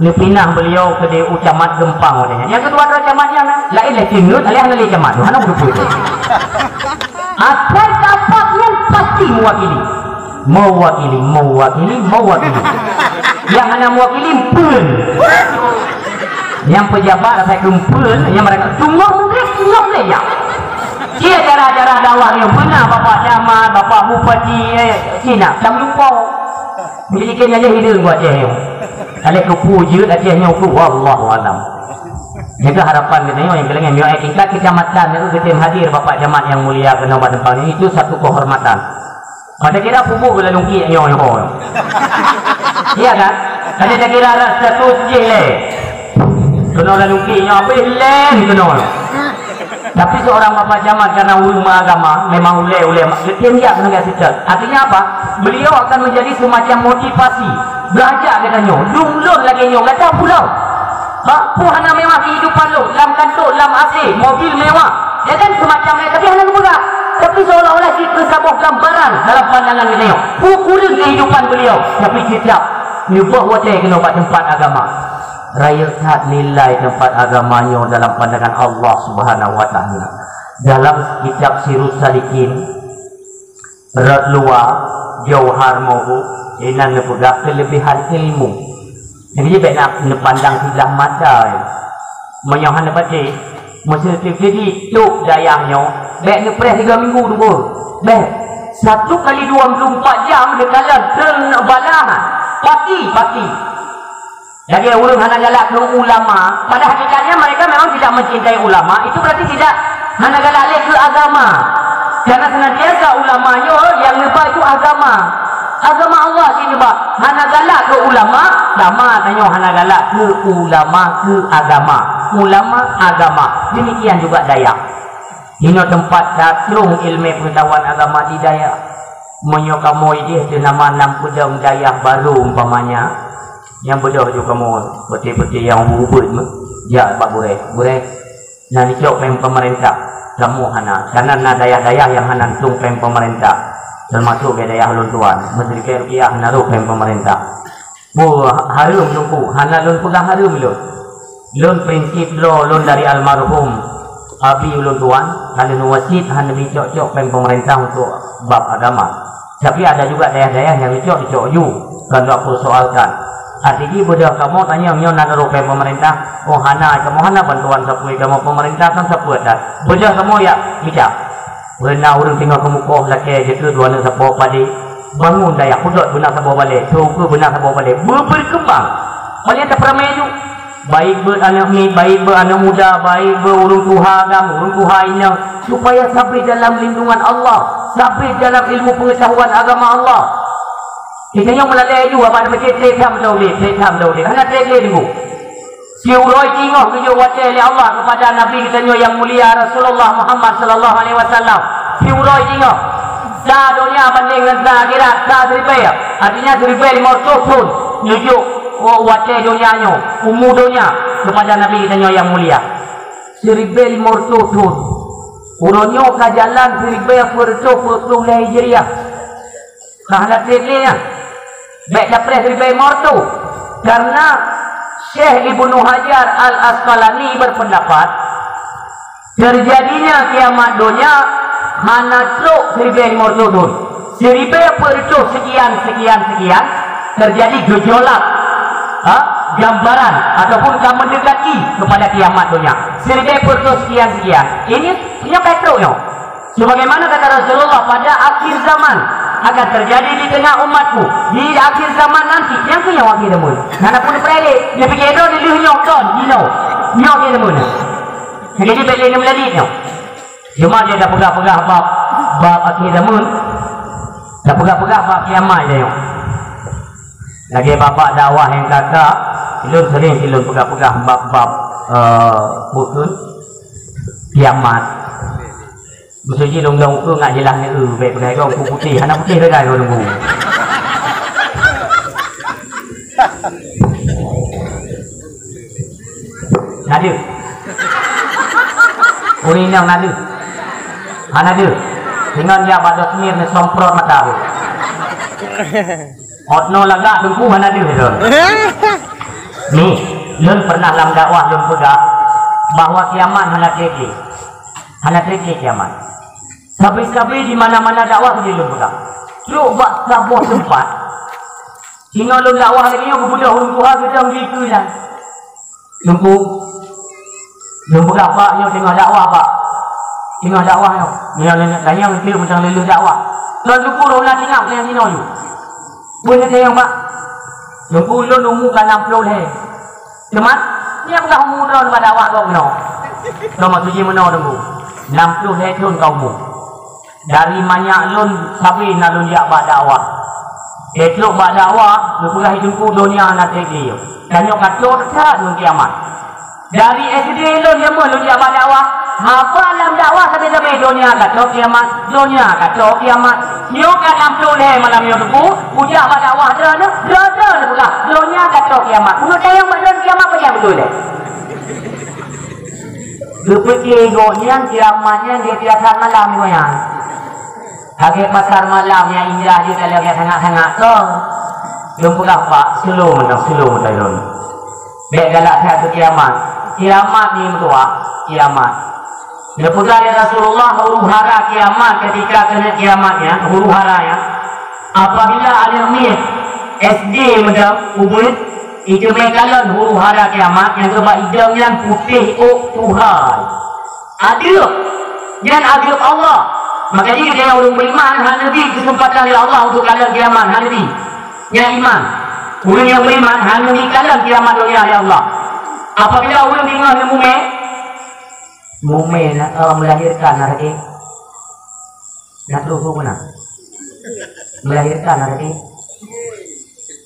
neupinah beliau keudeh u Camat Geumpang watée nyan. Nyang keudua droe camat nyan, laén lé Teungku, alé hana lé camat, hana beutôi. Asai kapak nyan pasti mewakili. Mewakili, mewakili, mewakili. Nyang hana mewakili, empeuen. Nyang pejabat asai keu empeuen, nyang mereka tunggu mungkin, tunggu boleh ya. Cie cara-cara dakwah nyang beuna, Bapak Camat, Bapak Bupati, eh, Cina, tam lupa. Jadi kena jadi hidup buat dia. Kalau kepuji, Aceh nyoe tu, wallahu alam. Jaga harapan kita, yang kelengen, yang tingkat kecamatan, itu kita hadir, Bapak Camat yang mulia, kena tempat ini, itu satu kehormatan. Pada kira pupuk kena lungkik nyoe, nyoe. Iya kan? Pada kira rasa tu sejih leh. Kena lungkik nyoe, habis leh kena. Tapi seorang bapak camat karena ulama agama, memang uleh, uleh, dia tidak menegak sejak. Artinya apa? Beliau akan menjadi semacam motivasi. Beurajak geutanyoe, dum lôn lagèe nyoe, gata pulang. Bah, peue hana mewah keuhidupan lôn, lam kantô, lam A C, mobil mewah. Ya kan, semacam nyan, tapi hana geupeugah. Tapi seolah-olah cit keu saboh gambaran dalam pandangan geutanyoe. Peue kureueng keuhidupan beliau, tapi tetap neuboh watèe keunoe bak teumpat agama. Rayeuk that nilai teumpat agama nyoe dalam pandangan Allah Subhanahu wa Ta'ala. Dalam kitab Sirus Salikin, rot luwa, Jauhar Mau'ud, inan neupeugah keulebihan ilmu. Jadi, bèk na neupandang siblah mata, eh. Meunyoe hana patéh, meuseuti-seuti trôk dayah nyoe, bèk neupreh tiga minggu tunggu. Bèk. Satu kali dua puluh empat jam geukalon treun bala. Pasti, pasti. Lagèe ureueng hana galak keu ulama, pada hakikatnya mereka memang tidak mencintai ulama, itu berarti tidak hana galak lé keu agama. Karena senantiasa ulama nyoe nyang neuba itu agama. Agama Allah cit neuba, hana galak keu ulama, sama tanyoe hana galak keu ulama, keu agama. Ulama, agama. Demikian juga dayah. Inoe teumpat tatrông ilmu pengetahuan agama di dayah. Meunyoe kamoe idéh teuh nama nam peudong dayah barô umpamanya, nyang beudôh ju kamoe, peuté-peuté nyang ubit-ubit meuh, jak bak gurèe. Gurèe, na neucok péng pemerintah, kamoe hana. Karena na dayah-dayah nyang hana neutrông péng pemerintah, teumasok bak dayah ulôn tuan. Meuseuti rupiah hana rôh péng pemerintah. Boh, hareuem Teungku, hana lôn peugah hareuem lôn. Lôn prinsip droe lôn dari almarhum abi ulôn tuan, ka lheueh wasiet hana neucok-cok péng pemerintah untuk bab agama. Tapi ada juga dayah-dayah nyang neucok, neucok ju, kon lôn peusoalkan. Arti jih beudôh kamoe tanyong nyoe na rôh péng pemerintah, oh hana, kamoe hana bantuan sapeue, kamoe pemerintah kan sapeue that. Beudôh kamoe jak mita. Beuna ureueng teungoh keumukoh lakèe jeuet keu dua aneuk sapo padé. Bangun dayah, peugot beuna saboh balè, seukeue beuna saboh balè. Beubeukeumbang. Paléng tapeuramè ju. Baik beuet aneuk miet, baik beuet aneuk muda, baik beuet ureueng tuha agam, ureueng tuha inong, supaya sabe dalam lindungan Allah, sabe dalam ilmu pengetahuan agama Allah. Kita nyang meulalè ju, abang masjid, trép tham dah udép, trép tham dah udép. Hana trép lé deungoe. Siuroe teungoh geujok watèe lé Allah kepada Nabi geutanyoe nyang mulia Rasulullah Muhammad sallallahu alaihi wasallam. Siuroe teungoh. Sa donya banding ngon sa akhirat, sa siribèe. Artinya siribèe limong reutôh thôn neujok watèe donya nyoe, umu donya kepada Nabi geutanyoe nyang mulia. Siribèe limong reutôh thôn. Uroe nyoe ka jalan siribèe peuet reutôh peuet plôh lhèe Hijriah. Ka hana trép lé nyan. Bèk tapreh ribèe morto. Karena Syekh Ibnu Hajar Al-Asqalani berpendapat, terjadinya kiamat donya hana trok siribèe morto thôn. Siribèe peuet reutôh sekian, sekian, sekian, terjadi gejolak, ha, gambaran ataupun ka mendekati kepada kiamat donya. Siribèe peuet reutôh sekian, sekian. Ini, ini petrok nyoe. Sebagaimana kata Rasulullah, pada akhir zaman akan terjadi di tengah umatku. Di akhir zaman nanti, nyang keuh nyoe akhir zaman. Hana pun dipeuralek. Dia pikir droe di lheueh nyoe kon, jinoe. Nyoe akhir zaman. Jadi, bèk lé neumeulalit nyoe. Cuma dia dah peugah-peugah bab, bab akhir zaman. Dah peugah-peugah bab kiamat dia nyoe. Lagèe bapak dakwah nyang kakak, lôn sering sih lôn peugah-peugah bab-bab, eh, peue kheun kiamat. Meusti jih lôn dong ukeue ngat jeulaih neu-eu, bèk peugah goe ku putéh, hana putéh sagai goe nunggu. Na deuh. Ureueng inong na deuh. Hana deuh. Singon jak bak dosmir neusemprot mata tu. Ot noe lagak teungku hana deuh lôn. Ni, lôn pernah lam dakwah lôn peugah bahwa kiamat hana trép lé. Hana trép lé kiamat. Sabe-sabe di mana-mana dakwah lôn peugah. Trok bak saboh teumpat. Singoh lôn dakwah lagèe nyoe geubeudôh ureueng tuha geudong di keue nyan. Teungku, lôn peugah bak nyoe teungoh dakwah, bak. Teungoh dakwah nyoe. Nyoe lôn tanyong enteuk mantong lôn dakwah. Lôn syukur lôn na tinggai nyang jinoe nyoe. Peue neutanyong bak? Teungku, lôn umu ka nam ploh lhèe. Teuma, nyang peugah umu droen bak dakwah gob meunoe. Droen maksud jih meunoe, Teungku. Nam ploh lhèe thôn ka umu. Dari manyak lôn sabe na lôn jak bak dakwah. Trok bak dakwah, neupeugah lé Teungku donya na trép lé. Tanyoe ka trok that ngon kiamat. Dari S D lôn jameun lôn jak bak dakwah. Haba lam dakwah sabe-sabe, donya ka trok kiamat, donya ka trok kiamat. Nyoe ka nam ploh lhèe malam nyoe Teungku, kujak bak dakwah droeneuh, droeneuh neupeugah, donya ka trok kiamat. Meunyoe tanyong bak droeneuh kiamat, peue nyang beutôi lé? Geupeuke gobnyan kiamat nyan di tiap malam gobnyan. Lagèe pasar malam nyang indah jih ka lagèe sangat-sangat, toh. Lôn peugah, Pak, slow mantong, slow mantong lôn. Bèk galak that keu kiamat. Kiamat ni meutuah, kiamat. Neupeugah lé Rasulullah, huru-hara kiamat, ketika keuneuk kiamat nyan, huru-hara nyan. Apabila aneuk miet S D mantong ubit, iteumé kalon huru-hara kiamat, nyang keu bak idong nyan putéh ôk tuha. Adeueb. Nyan adeueb Allah. Maka jih geutanyoe ureueng beriman hana neubi keuseumpatan lé Allah untuk kalon kiamat, hana neubi. Nyan iman. Ureueng nyang beriman hana neubi kalon kiamat donya lé Allah. Apabila ureueng deungoe lé mumè, mumè na, eh, melahirkan aneuk, na troh peue na? Melahirkan aneuk.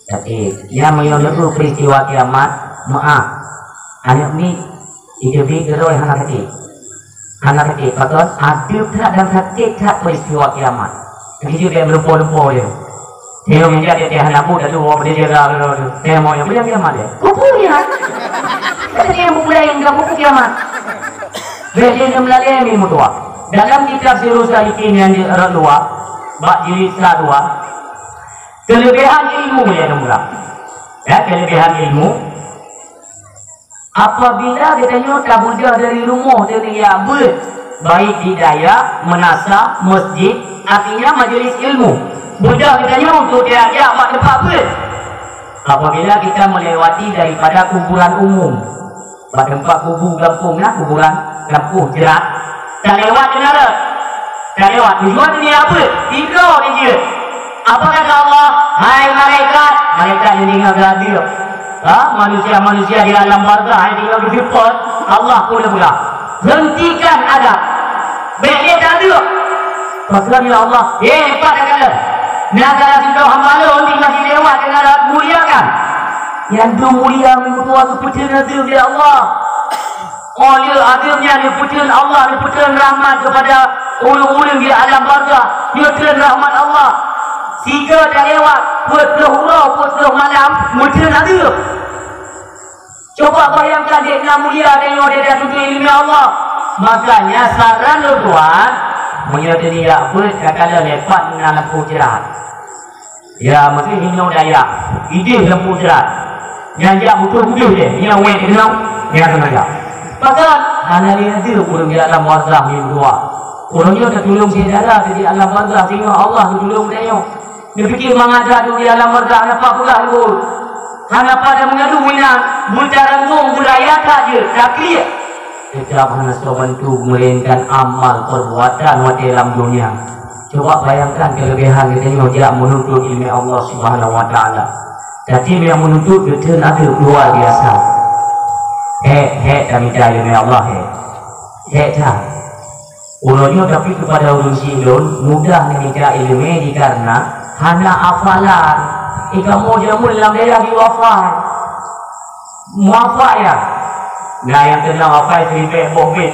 Tapi, nyan meunyoe neureuek peristiwa kiamat, meu'ah. Aneuk miet, iteubiet geurôi hana sakét. Hana sakét, pakon? Adeueb that dan sakét that peristiwa kiamat. Jijak bèk meulumpoe-lumpoe lé. Teuh nyang jadi teuh hana buet, lalu awak boleh jaga lé. Teuh mau nyang boleh kiamat lé. Kupu nyan. Kata dia yang buku lain, bukan buku kiamat. Bèk lé neumeulakèe mi meutuah. Dalam kitab Sirus Salikin nyang di rot luwa, bak jilid sa dua, Keuleubèhan ilmu, ya, Teungku. Ya, keuleubèhan ilmu. Apabila geutanyoe tabeudôh dari rumoh teuneuk jak beuet, baik di dayah, meunasah, masjid, artinya majeulis ilmu. Beudôh geutanyoe untuk tajak bak teumpat beuet. Apabila kita melewati daripada kuburan umum, Bak teumpat kubu gampông na, kuburan gampông jeurat. Talewat deungon rot. Talewat. Tujuan nyan apa? Tiga dijeuet. Apa kata Allah? "Hai malaikat." Malaikat nyan deungon geuladeueb. Ha? Manusia-manusia di alam barzakh hai deungon geuseupôt. Allah pun geupeugah, "Hentikan azab." Bèk lé tadeueb. Pakon ya Allah? Eh, pat takalon. Nyan salah sidroe hamba Lôn di masjid lewat deungon rot, muliakan. Nyan dum mulia meutuah geupeuteun adeueb lé Allah. Óh lheueh adeueb nyan geupeuteun Allah, geupeuteun rahmat keupada ureueng-ureueng di alam barzakh, geupeuteun rahmat Allah. Sigoe talewat, peuet ploh uroe, peuet ploh malam, meuteun adeueb. Coba bayangkan, dek na mulia tanyoe di ateueh ileumèe Allah. Makanya saran lôn tuan, meunyoe teuneuk jak beuet, takalon lé pat na lampôh jeurat. Ya, meusti inoe dayah. Idéh lampôh jeurat. Nyang jak beutôi udeh deh. Nyang wék keunoe, nyang keunoe jak. Pakon? Hana lé adeueb ureueng di alam barzakh nyoe dua. Ureueng nyoe tatulông syedara di alam barzakh, singoh Allah geutulông tanyoe. Neupike mangat that di alam barzakh, hana pat peugah lé ureueng. Hana pat meungadu inan, beutaranggung beuraya that jeuet, takliek. Teutab hana soe bantu meulainkan amal perbuatan watèe lam dunia. Coba bayangkan keuleubèhan geutanyoe jak meununtut ileumèe Allah Subhanahu wa Taala. Tapi nyang meununtut geuteun ateueh luar biasa. Hék, hék tamita ileumèe Allah, hék. Hék that. Uroe nyoe tapi keupada ureueng syiek lôn mudah neumita ileumèe dikareuna hana hafalan. Di kamoe jameun lam dayah di hafal. Muafak ya. Nah, nyang keunong hafai siribèe boh bét.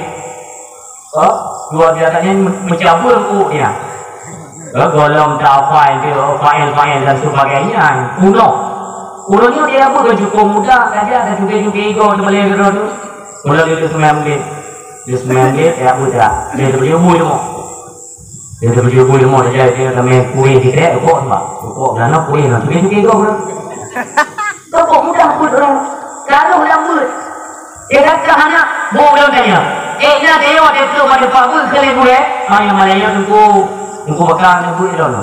Oh, dua biasa nyan meucabur ku ya. Oh, golom ta hafai tu, oh, fa'il, fa'il dan sebagainya. Uroe. Uroe nyoe dia pun cukup mudah saja, ada juga-juga ego tu boleh kira tu. Mula itu sembilan belas. Dia sembilan belas, ya udah. Dia boleh bui tu. Dia boleh bui tu, dia, dia kami kuih di kedai, rokok tu, Pak. Rokok, kerana kuih lah. Juga-juga ego tu. Rokok mudah pun orang. Taruh dalam mulut. Dia kata anak, bu ulun tanya. Eh, na dia ada tu pada Pak Bu, kali bu, eh. Maya Malaya tunggu. Tunggu bakal ni bu ulun.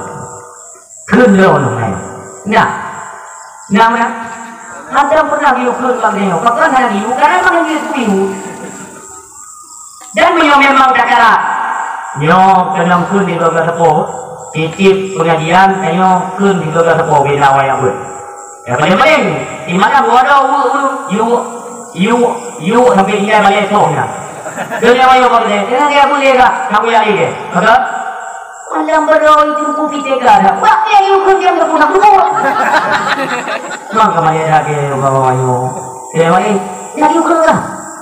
Kheun lôn hai. Nah. Nah, nah. Hantom pernah geuyue kheun bak geutanyoe. Pakon hana geuyue? Karena memang geuyue geuyue. Dan meunyoe memang takarat, nyoe keunong kheun di dua belas sapo, tiep-tiep pengajian tanyoe kheun di dua belas sapo bina wayang beuet. Ya, paling-paling di malam dua dua ulu ulu, yuk, yuk, yuk sampai tinggai balai soh nya. Kheun nyang wayang beuet, jangan dia boleh lah, kamu yang ini. Maka Malam beurôi teungku pitega dah. Wah, dia yukun dia meuleupuna kubur. Mang ka maya dagé bawa ayo. Dia wai, dia yukun lah.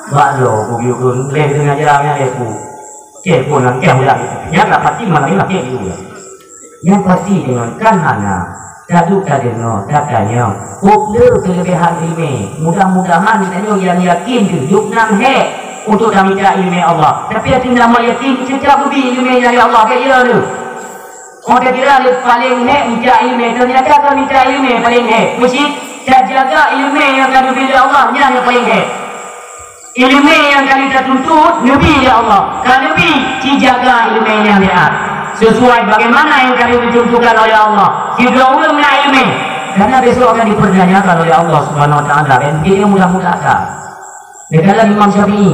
Bak lo ku biukun leh dengan jalan yang aku. Cek pun nang cek udah. Yang tak pasti malam ni lah cek juga. Yang pasti dengan kan hana. Tadu tadeungoe, tatanyong. Kop le keulebihan ileumèe. Mudah-mudahan geutanyoe nyang yakin keu duek nan hék untuk tamita ileumèe Allah. Tapi hana meuyakin, cecak beubi ileumèe nyang Allah bèk ya lé. Oh, takira lé paleng hék mita ileumèe, ternyata ka mita ileumèe paleng hék. Meucit tajaga ileumèe nyang ka geubri lé Allah, nyan nyang paleng hék. Ileumèe nyang ka lheueh tatuntut neubi lé Allah. Ka neubi, ci jaga ileumèe nyan lé at. Sesuai bagaimana yang ka lheueh ditentukan oleh Allah. Sidroe ureueng na ileumèe. Karena besok akan dipertanyakan oleh Allah Subhanahu Wa Taala. Dan dia mudah-mudah akal. Dikala Imam Syafi'i.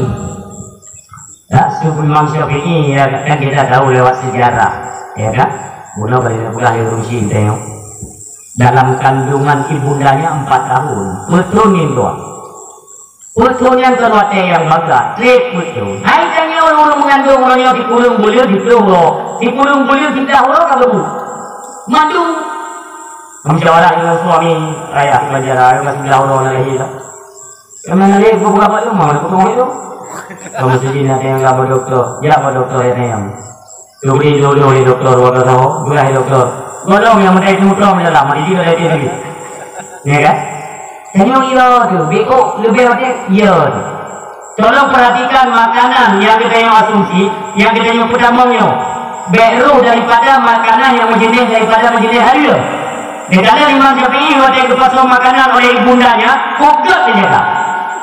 Ya, sebelum Imam Syafi'i, ya, kan kita tahu lewat sejarah. Ya kan? Mula balik nak pulang dari Rusia, tengok. Dalam kandungan ibundanya empat tahun. Betul ni, tuan. Peue nyan kon watèe nyang bangga, trép peuet thôn. Hai tanyoe ureueng meungandong uroe nyoe sikureueng buleuen siplôh uroe, sikureueng buleuen siblaih uroe ka beubu. Mandum. Musyawarah dengan suami, ayah belajar, ayah masih siblaih uroe na lahé dah. Keunan lé geupeugah bak lôn, mau dipotong lé lôn. Kamu sendiri nak tengok apa doktor, ya apa doktor ya tengok. Geubri lôn lé doktor, dua belas tahun, dua belas doktor. Golom nyang meutai seumeutrom dalam, mari jih dari tadi. Ya kan? Tanyoe iya tu, beuko leubeh watèe iya tu. Tolong perhatikan makanan nyang geutanyoe asumsi, nyang geutanyoe peutamong nyoe. Bèk rôh daripada makanan nyang meujeunèh daripada meujeunèh hareuem. Dikala Imam Syafi'i watèe geupasoe makanan oleh ibundanya, kok gèt dijaga.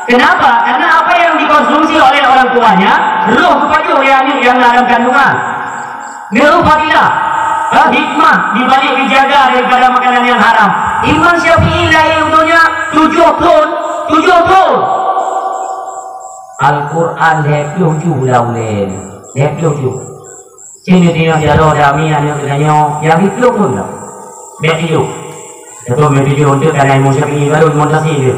Kenapa? Karena apa yang dikonsumsi oleh orang tuanya, rôh geupajoh lé aneuk nyang na lam kandungan. Nyoe fadilah, ha, hikmah di balik dijaga daripada makanan yang haram. Imam Syafi'i lahé u donya tujoh thôn, tujoh thôn. Al-Quran lhèe ploh juh lam ulèe, lhèe ploh juh. Sini tengok jaroe dami aneuk geutanyoe nyang siplôh thôn dah. Bèk tujoh. Tapi meutujoh untuk kana Imam Syafi'i baru Imam Syafi'i tu.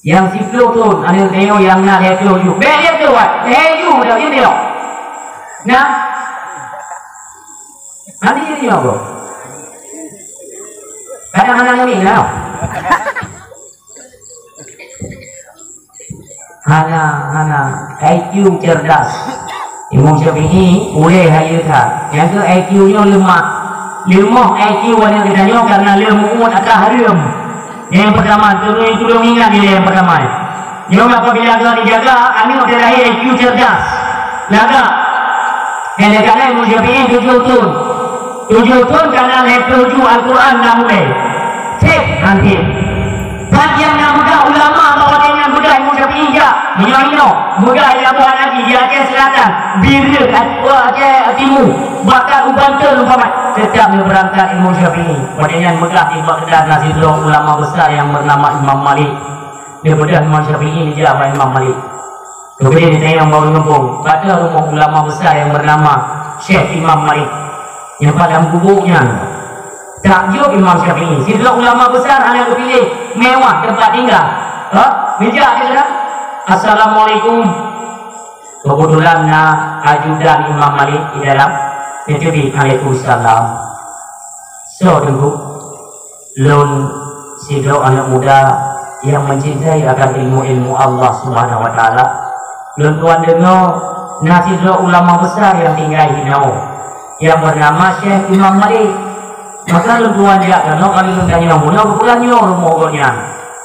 Nyang siplôh thôn, aneuk nyoe nyang na lhèe ploh ju. Bèk lhèe ploh, lhèe ju dah, jeuet nyoe. Nah. Hana jeuet nyoe, bro. Kadang hana nami, nah. Hana, hana. I Q cerdas. Imam Syafi'i, ulèe hayeue that. Nyang keu I Q nyoe leumah. Leumah I Q aneuk geutanyoe karena le meu'uet ata hareuem. Nyang pertama, tulông, tulông ingat nilai yang pertama. Nyoe apabila ka dijaga, aneuk dilahé I Q cerdas. Lagak. Nyang lagak laén Imam Syafi'i tujoh thôn. Tujoh thôn kana lhèe ploh ju Al-Quran na mulai. Cék, hantom. Ban nyang na peugah ulama bak watèe nyan peugah Imam Syafi'i jak. Meunyoe inoe, peugah di Labuhan Haji, di Aceh Selatan, Bireuen, Aceh Timu, bahkan u Banten umpama, tetap neubeurangkat Imam Syafi'i. Watèe nyan peugah di Baghdad na sidroe ulama besar nyang bernama Imam Malik. Neubeudôh Imam Syafi'i dijak bak Imam Malik. Kemudian ditanyong bak ureueng gampông, "Padahai rumoh ulama besar nyang bernama Syekh Imam Malik nyang padam gubuk nyan?" Takjub Imam Syafi'i, sidroe ulama besar hana geupiléh mewah teumpat tinggai. Ha? Meujak dia kata, "Assalamualaikum." Kebetulan na ajudan Imam Malik di dalam. Dia teubiet, "Waalaikumsalam." "Soe, Teungku?" "Lôn sidroe aneuk muda nyang meucintai akan ilmu-ilmu Allah Subhanahu wa Taala. Lôn tuan deungoe na sidroe ulama besar nyang tinggai hinoe, nyang beunama Syekh Imam Malik. Maka lôn tuan jak keunoe kali lôn tanyong bunoe geupeugah nyoe rumoh gobnyan."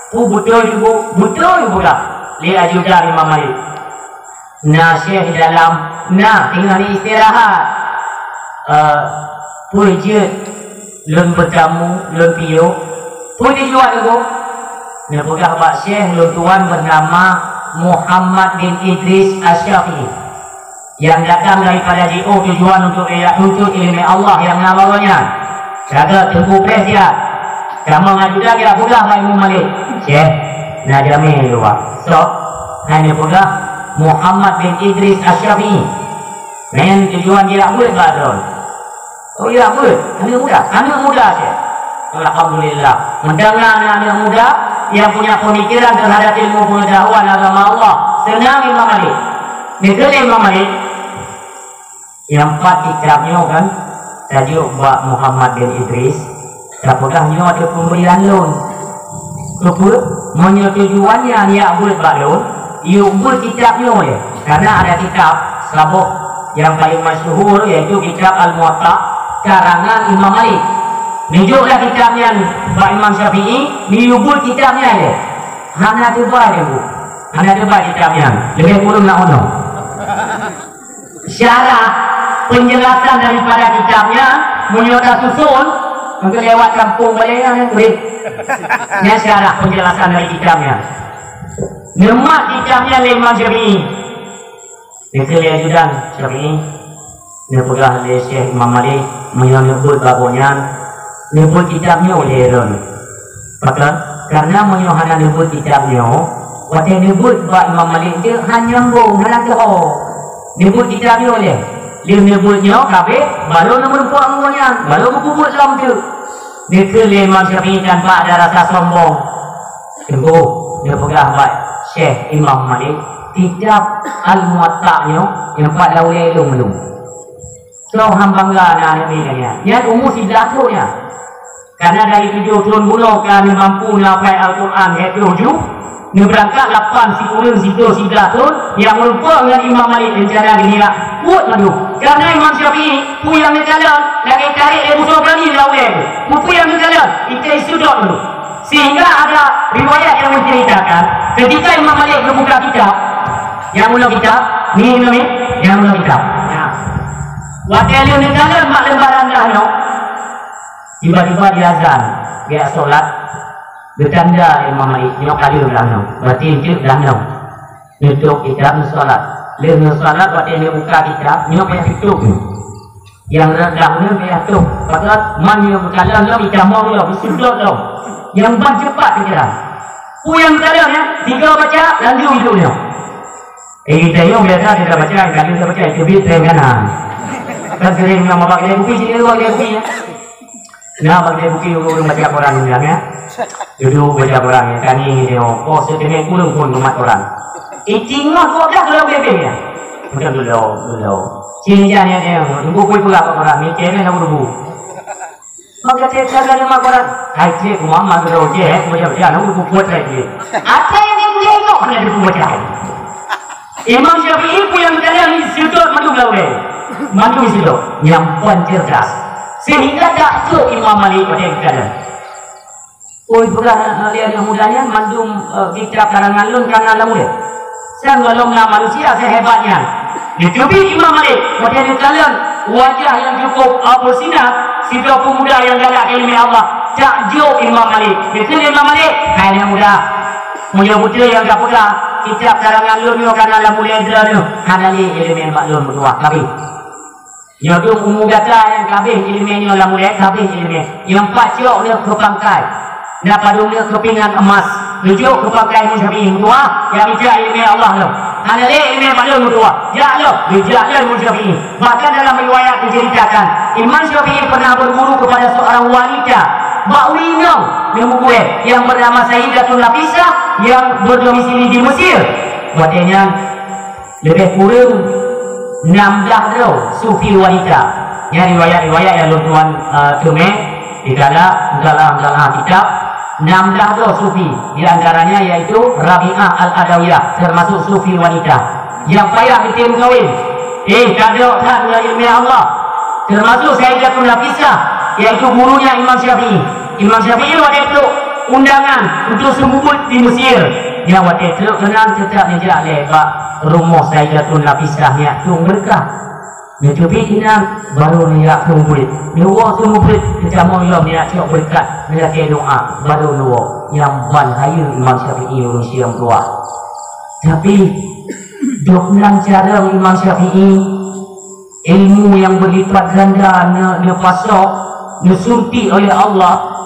"Peue beutôi, Bu?" "Beutôi," geupeugah lé ajudan Imam Malik. "Na Syekh di dalam, na teungoh istirahat." "Eh, peue jeuet lôn beutamu, lôn piôh?" "Peue tujuan, Teungku?" "Neupeugah bak Syekh lôn tuan beunama Muhammad bin Idris Asy-Syafi'i, nyang datang daripada jiôh tujuan untuk jak tuntut ileumèe Allah nyang na bak gobnyan." Sagat Teungku preh siat. Tamong ajudan jak peugah bak Imam Malik, "Syekh, na jamé luwa." "Soe?" "Hai neupeugah Muhammad bin Idris Asy-Syafi'i. Nyan tujuan jijak beuet bak droe." "Oh, jijak beuet? Aneuk muda?" "Aneuk muda, Syekh." Alhamdulillah. Meudeungoe aneuk muda nyang punya pemikiran terhadap ilmu pengetahuan agama Allah. Seunang Imam Malik. Neukalon Imam Malik. Nyang pat kitab nyoe kan, tajok bak Muhammad bin Idris, tapeugah nyoe adalah pemberian lôn. Keupeue? Meunyoe tujuan nyan jak beuet bak lôn, Yue beuet kitab nyoe lé, karena ada kitab saboh nyang paleng masyhur, yaitu kitab Al-Muwatta karangan Imam Malik. Neujok dah kitab nyan bak Imam Syafi'i, neuyue beuet kitab nyan lé. Hana teuba lé bu. Hana teuba kitab nyan. Leubeh kureueng na unoe. Syarah, penjelasan daripada kitab nyan, meunyoe tasuson, mungkin lewat kampung balè nyan, weh. Nyan syarah penjelasan dari kitab nyan. Neumat kitab nyan lé Imam Syafi'i. Neukheun lé ajudan Syafi'i, neupeugah lé Syekh Imam Malik, meunyoe neubeuet bak gobnyan, neubeuet kitab nyoe lé droeneuh. Pakon? Karena meunyoe hana neubeuet kitab nyoe, watèe neubeuet bak Imam Malik jeuet han nyambong, hana teuho. Neubeuet kitab nyoe lé. Lheueh neubeuet nyoe ka abéh, barô neumeurumpok ngon gobnyan, barô neupeubuet lom teuk. Neukheun lé Imam Syafi'i tanpa ada rasa sombong. Teungku, neupeugah bak Syekh Imam Malik, kitab Al-Muwatta nyoe nyang pat lam ulèe lôn. Soe han bangga na aneuk miet nyan. Nyan umu siblaih thon nyan. Karena dari tujoh thon bunoe ka neumampu neuhafai Al-Quran lhèe ploh ju, neubeurangkat lapan sikureueng sitoe siblaih thon, nyang meurumpok ngon Imam Malik reuncana geuhnyan buet mandum. Karena Imam Syafi'i, peue nyang neukalon, lagèe tarek lé musoh Ibrani lam ulèe. Peue nyang neukalon, itai seudot mandum. Sehingga ada riwayat yang menceritakan, ketika Imam Malik geubuka kitab, nyang bunoe kitab, ni, ni, ni, nyang bunoe kitab. Nah. Watèe lheueh neukalon bak lembaran dah nyoe, tiba-tiba diazan, geujak solat, geutanda Imam Malik, nyoe ka lheueh dah nyoe, berarti jeuet dah nyoe. Neutôp kitab, neusolat. Lheueh neusolat, watèe neubuka kitab, nyoe payah tutôp. Nyang reudah nyoe payah tôp. Pakon? Man nyoe meukalon lom, itamong lom, iseudot lom. Nyang ban cepat pikiran. Peue nyang meukalon nyan, tiga baca, lanjut hidup nyoe. Eh, kita nyoe biasa kita baca, kalau kita baca, itu bit saya kanan. Kan sering nama bak dia bukit, sini bak dia bukit, ya. Nah, bak dia bukit, ureueng baca koran bilang, ya. Duduk baca koran, ya. Kami ni, oh, oh, setengah kurung pun umat koran. Eh, tinggal kok dah kalau bebek, ya. Macam dulu, dulu. Sini jangan, ya, ya. Tunggu pun pula koran, ni, kena nak berubah. Maka saya cakap nama korang, hai cik, mama sudah ojek, eh, macam-macam, aku pun buat lagi. Apa yang dia boleh tengok, hanya dia pun macam. Imam Syafi'i pun yang kalian ni sudut mandum lawan. Mandum sudut. Nyampan cerdas. Sehingga tak tu Imam Malik pada yang kalian. Oi, peugah, eh, lé aneuk muda nyan, mandum, eh, kitab karangan lôn ka na lam ulèe. Sang gohlom na manusia sehebat nyan. Neuteubiet Imam Malik, watèe neukalon wajah nyang cukup, eh, bersinar, sidroe pemuda nyang galak keu ileumèe Allah. Takjub Imam Malik. Geukheun Imam Malik, "Hai aneuk muda, meunyoe beutôi nyang kapeugah, kitab karangan lôn nyoe ka na lam ulèe droeneuh, hana lé ileumèe bak lôn meutuwah, ka abéh." Nyoe dum umu gata nyang ka abéh ileumèe nyoe lam ulèe, ka abéh ileumèe. Nyang pat cok neuh keu pangkai. Na padum neuh keu pingan emas. Neujok keu pangkai Imam Syafi'i meutuwah, nyang ijak ileumèe Allah lom. Hana lé ileumèe bak lôn meutuwah. Jak lom, geujak lom Imam Syafi'i. Bahkan dalam riwayat diceritakan, Imam Syafi'i pernah berguru kepada seorang wanita bak ureueng inong nyang meugué nyang bernama Sayyidatun Nafisah yang berdomisili di Mesir. Watèe nyan, leubeh kureueng nam blah droe sufi wanita. Nyan riwayat-riwayat nyang lôn tuan, eh, teumé di dalam, dalam, dalam kitab. Nam blah droe sufi, di antaranya yaitu Rabi'ah Al-Adawiyah, termasuk sufi wanita. Nyang payah geutem kawin. Eh, ka dok that ngon ileumèe Allah. Termasuk Sayyidatun Nafisah, yaitu gurunya Imam Syafi'i. Imam Syafi'i watèe trok undangan untuk seumeubeuet di Mesir. Nyan watèe trok keunan teutap neujak lé bak rumoh Sayyidatun Nafisah nyan tueng beureukat. Neuteubiet inan, barô neujak tueng buet. Neuwoe tueng buet, teutamong lom neujak cok beureukat, neulakèe doa, barô neuwoe. Nyang ban hayeue Imam Syafi'i ureueng siang tuha. Tapi, dok nan carông Imam Syafi'i, ilmu nyang berlipat ganda ne-, neupasok, neusuntik oleh Allah,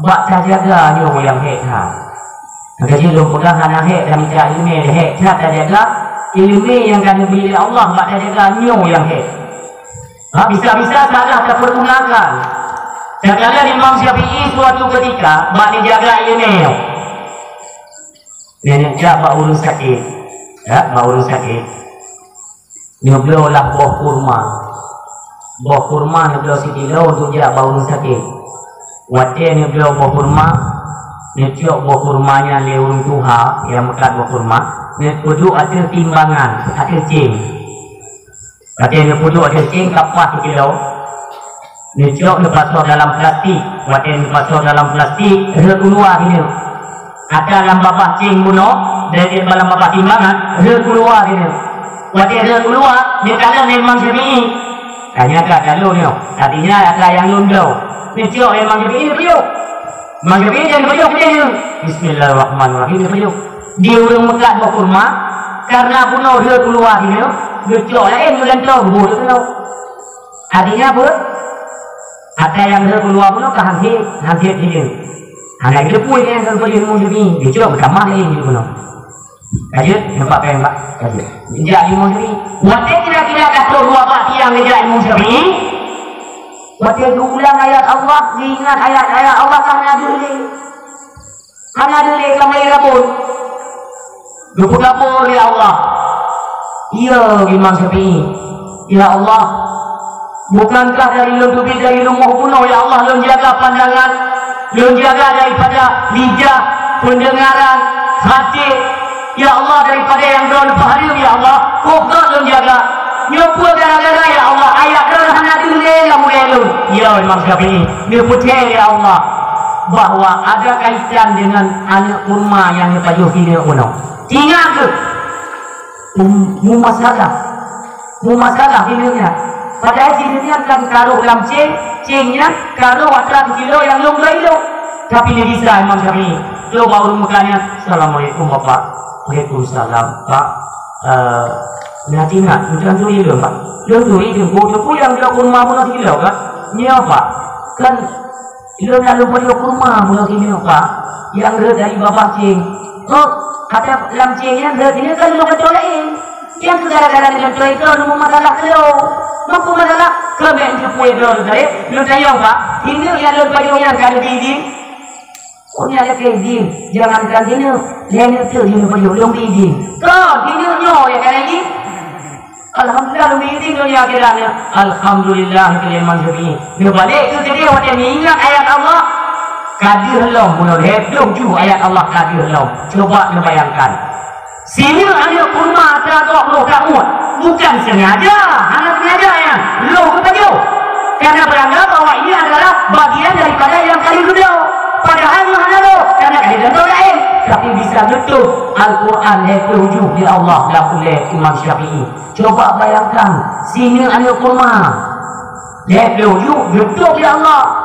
bak tajaga nyoe nyang hék that. Maka jih lôn peugah hana hék dan mita ileumèe, hék that tajaga ileumèe nyang ka neubri lé Allah bak tajaga nyoe nyang hék. Ha, bisa-bisa salah tapeurgunakan. Takalon Imam Syafi'i suatu ketika bak neujaga ileumèe nyoe. Nenek jak bak ureueng sakét. Ya, bak ureueng sakét. Neubloe lah boh kurma. Boh kurma neubloe sikilo untuk jak bak ureueng sakét. Watèe neubloe boh kurma, Neucok boh kurma nyan lé ureuëng tuha nyang meukat boh kurma, neupeuduek ateueh timbangan, ateueh céng. Watée neupeuduek ateueh céng ka paih sikilo, neucok neupasoe dalam plastik. Watée neupasoe dalam plastik, rhot u luwa sineuk. Ata lam babah céng bunoe, dan lam babah timbangan, rhot u luwa sineuk. Watée rhot u luwa, neukalon lé Imam Syafi'i. Ka nyan ka lôn nyoe, artinya ata nyang lôn bloe. Neucok lé Imam Syafi'i, neupajoh. Imam Syafi'i nyang neupajoh keudeh nyoe. Bismillahirrahmanirrahim, neupajoh. Di ureuëng meukat boh kurma, karena bunoe rhot u luwa sineuk, neucok laén meugantoe geuboh teuh keunoe. Artinya apa? Ata nyang rhot u luwa bunoe ka han sép, han sép sineuk. Hana geuteupeue nyang ka geupajoh Imam Syafi'i, neucok meutamah laén di bunoe. Ka jeuet, nampak péng, Pak? Ka jeuet. Geujak Imam Syafi'i. Watée kira-kira ka troh dua bak tiang geujak Imam Syafi'i, watée geuulang ayat Allah, geuingat ayat-ayat Allah, ka hana deuh lé. Hana deuh lé ka meuhai rabot. Geupeugabur lé Allah. Ya Imam Syafi'i, "Ya Allah, bukankah dari lôn teubiet dari rumoh bunoe, ya Allah, lôn jaga pandangan, lôn jaga daripada lidah, peundengaran, hati, ya Allah, daripada nyang droe neupahareuem, ya Allah, kok lôn jaga. Nyoe peue gara-gara, ya Allah, ayat droe hana deuh lé lam ulée lôn?" Ya Imam Syafi'i, neupeucaya, ya Allah, bahwa ada kaitan dengan aneuk kurma nyang neupajoh sineuk bunoe. Ingat kheueh, um, mumasalah. Mumasalah sineuk nyan. Padahai sineuk nyan kan ka rôh lam céng, céng nyan ka rôh atra sikilo nyang lôn bloe ilôn. Tapi lé bisa Imam Syafi'i, lôn bak ureuëng meukat nyan, "Assalamualaikum, Bapak." "Waalaikumsalam, Pak." "Eh, na ingat, meunan turi lôn, Pak." "Lôn turi, Teungku, Teungku nyang bloe kurma bunoe sikilo, Pak?" "Nyoe, Pak." "Kan lôn na lôn pajoh kurma bunoe sineuk, Pak, nyang rhot dari babah céng." "Oh, ata lam céng nyan rhot sineuk kan lôn gantoe laén. Nyang keuh gara-gara lôn gantoe itu lôn mumasalah keu lôn." "Meukeu masalah?" "Keubiet teupeue droe tadi, lôn tanyong, Pak, sineuk nyang lôn pajoh nyan ka lôn bri idin?" "Oh, nyan lakée idin, jangankan sineuk, lhée neuk teuk lôn pajoh, lôn bri idin." "Kon, sineuk nyoe nyang ka lôn idin?" "Alhamdulillah, lôn bri idin donya akhirat nyoe." "Alhamdulillah," kheun lé Imam Syafi'i. Neubalek keu keudeh watée neuingat ayat Allah. Ka deuh lom bunoe, lhée ploh ju ayat Allah ka deuh lom. Coba neubayangkan. Sineuk aneuk kurma atra dua ploh tahun. Bukan sengaja, hana sengaja nyan. Lôn geupajoh. Karena beranggap bahwa ini adalah bagian daripada nyang ka lheueh geubloe. Padahai nyoe hana lôn, karena ka lheueh geubloe laén. Tapi bisa geutuh Al-Quran lhée ploh ju di Allah lam ulée Imam Syafi'i. Coba bayangkan, sineuk aneuk kurma. Lhée ploh ju geutôb lé Allah.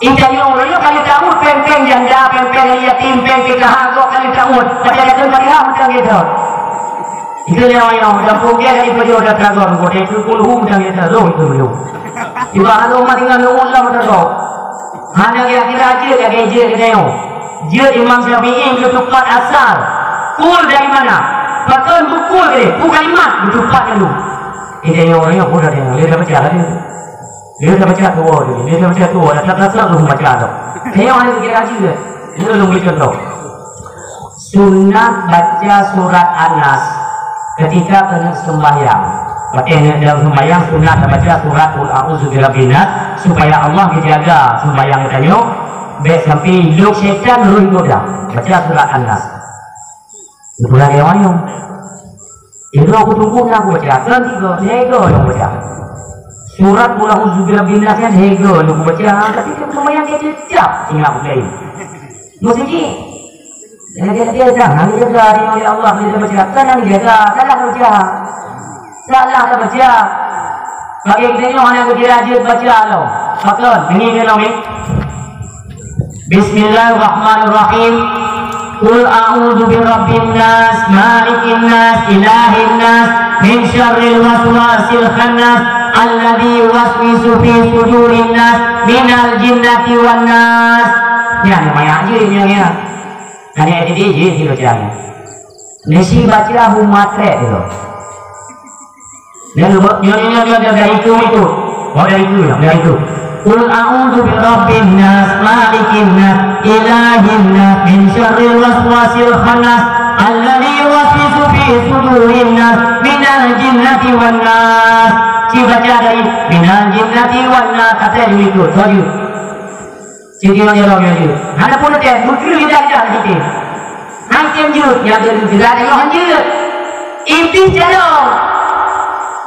Intat nyoe ureuëng nyoe ka lheueh taôt péng-péng janda, péng-péng yatim, péng P K H, gob ka lheueh taôt. Tapi ada pun Fatihah mantong geutot. Itu lé awak nyoe, dan pungke dari pajoh dan tragon, gob dari puluh mantong geutot, roh itu belum. Tiba lalu umat tinggal nunggu dalam tragon. Hana kira-kira jeuet lagée jeuet geutanyoe. Jeuet Imam Syafi'i geutupat asar. Kul dari mana? Pakon bukul geutanyoe? Kul kalimat geutupat lalu. Geutanyoe, geutanyoe, geutanyoe, geutanyoe, geutanyoe. Dia dah baca dua dia. Dia dah baca dua. Dah tak rasa tu baca tu. Tengok ni kira haji dia. Dia belum boleh contoh. Sunat baca surat An-Nas ketika kena sembahyang. Pakai ni dalam sembahyang sunat dah baca surat Qul A'udzu Birabbin Nas supaya Allah dijaga sembahyang kita nyoe. Baik sampai luk syaitan rui goda. Baca surat An-Nas. Bulan dia wayang. Itu aku tunggu nak aku baca. Kan tiga, tiga yang baca. Surat Qul A'udzu Birabbin Nas kan tiga yang aku baca. Tapi kan lumayan dia cecap tinggal aku lain. Maksudnya, dia dia dia jangan dia jaga dia oleh Allah dia baca. Kan yang jaga salah baca. Salah dah baca. Bagi kita ni orang yang berjaya baca Allah. Betul. Ini dia ni. Bismillahirrahmanirrahim. Qul a'udzu birabbin nas, malikin nas, ilahin nas, min syarril waswasil khannas, alladzi yuwaswisu fi sudurin nas, minal jinnati wan nas. Nyan banyak je nyan ya. Hanya jadi je sih bacaan. Nasi baca umat trek tu. Nyoe, nyoe, nyoe, nyoe, nyoe, dari itu, itu. Oh, dari itu, ya, dari itu. Qul a'udzu birabbin nas, malikin nas, ilahin nas, min syarril waswasil khannas, alladzi yuwaswisu fi sudurin nas, minal jinnati wan nas. Ci baca dari minal jinnati wan nas, kata itu, itu. Jadi orang jalan yang jeuet. Hana pun ada, mungkin dia dah dah gitu. Hai tem jeuet, yang jeuet juga ada yang jeuet. Iblis jalan.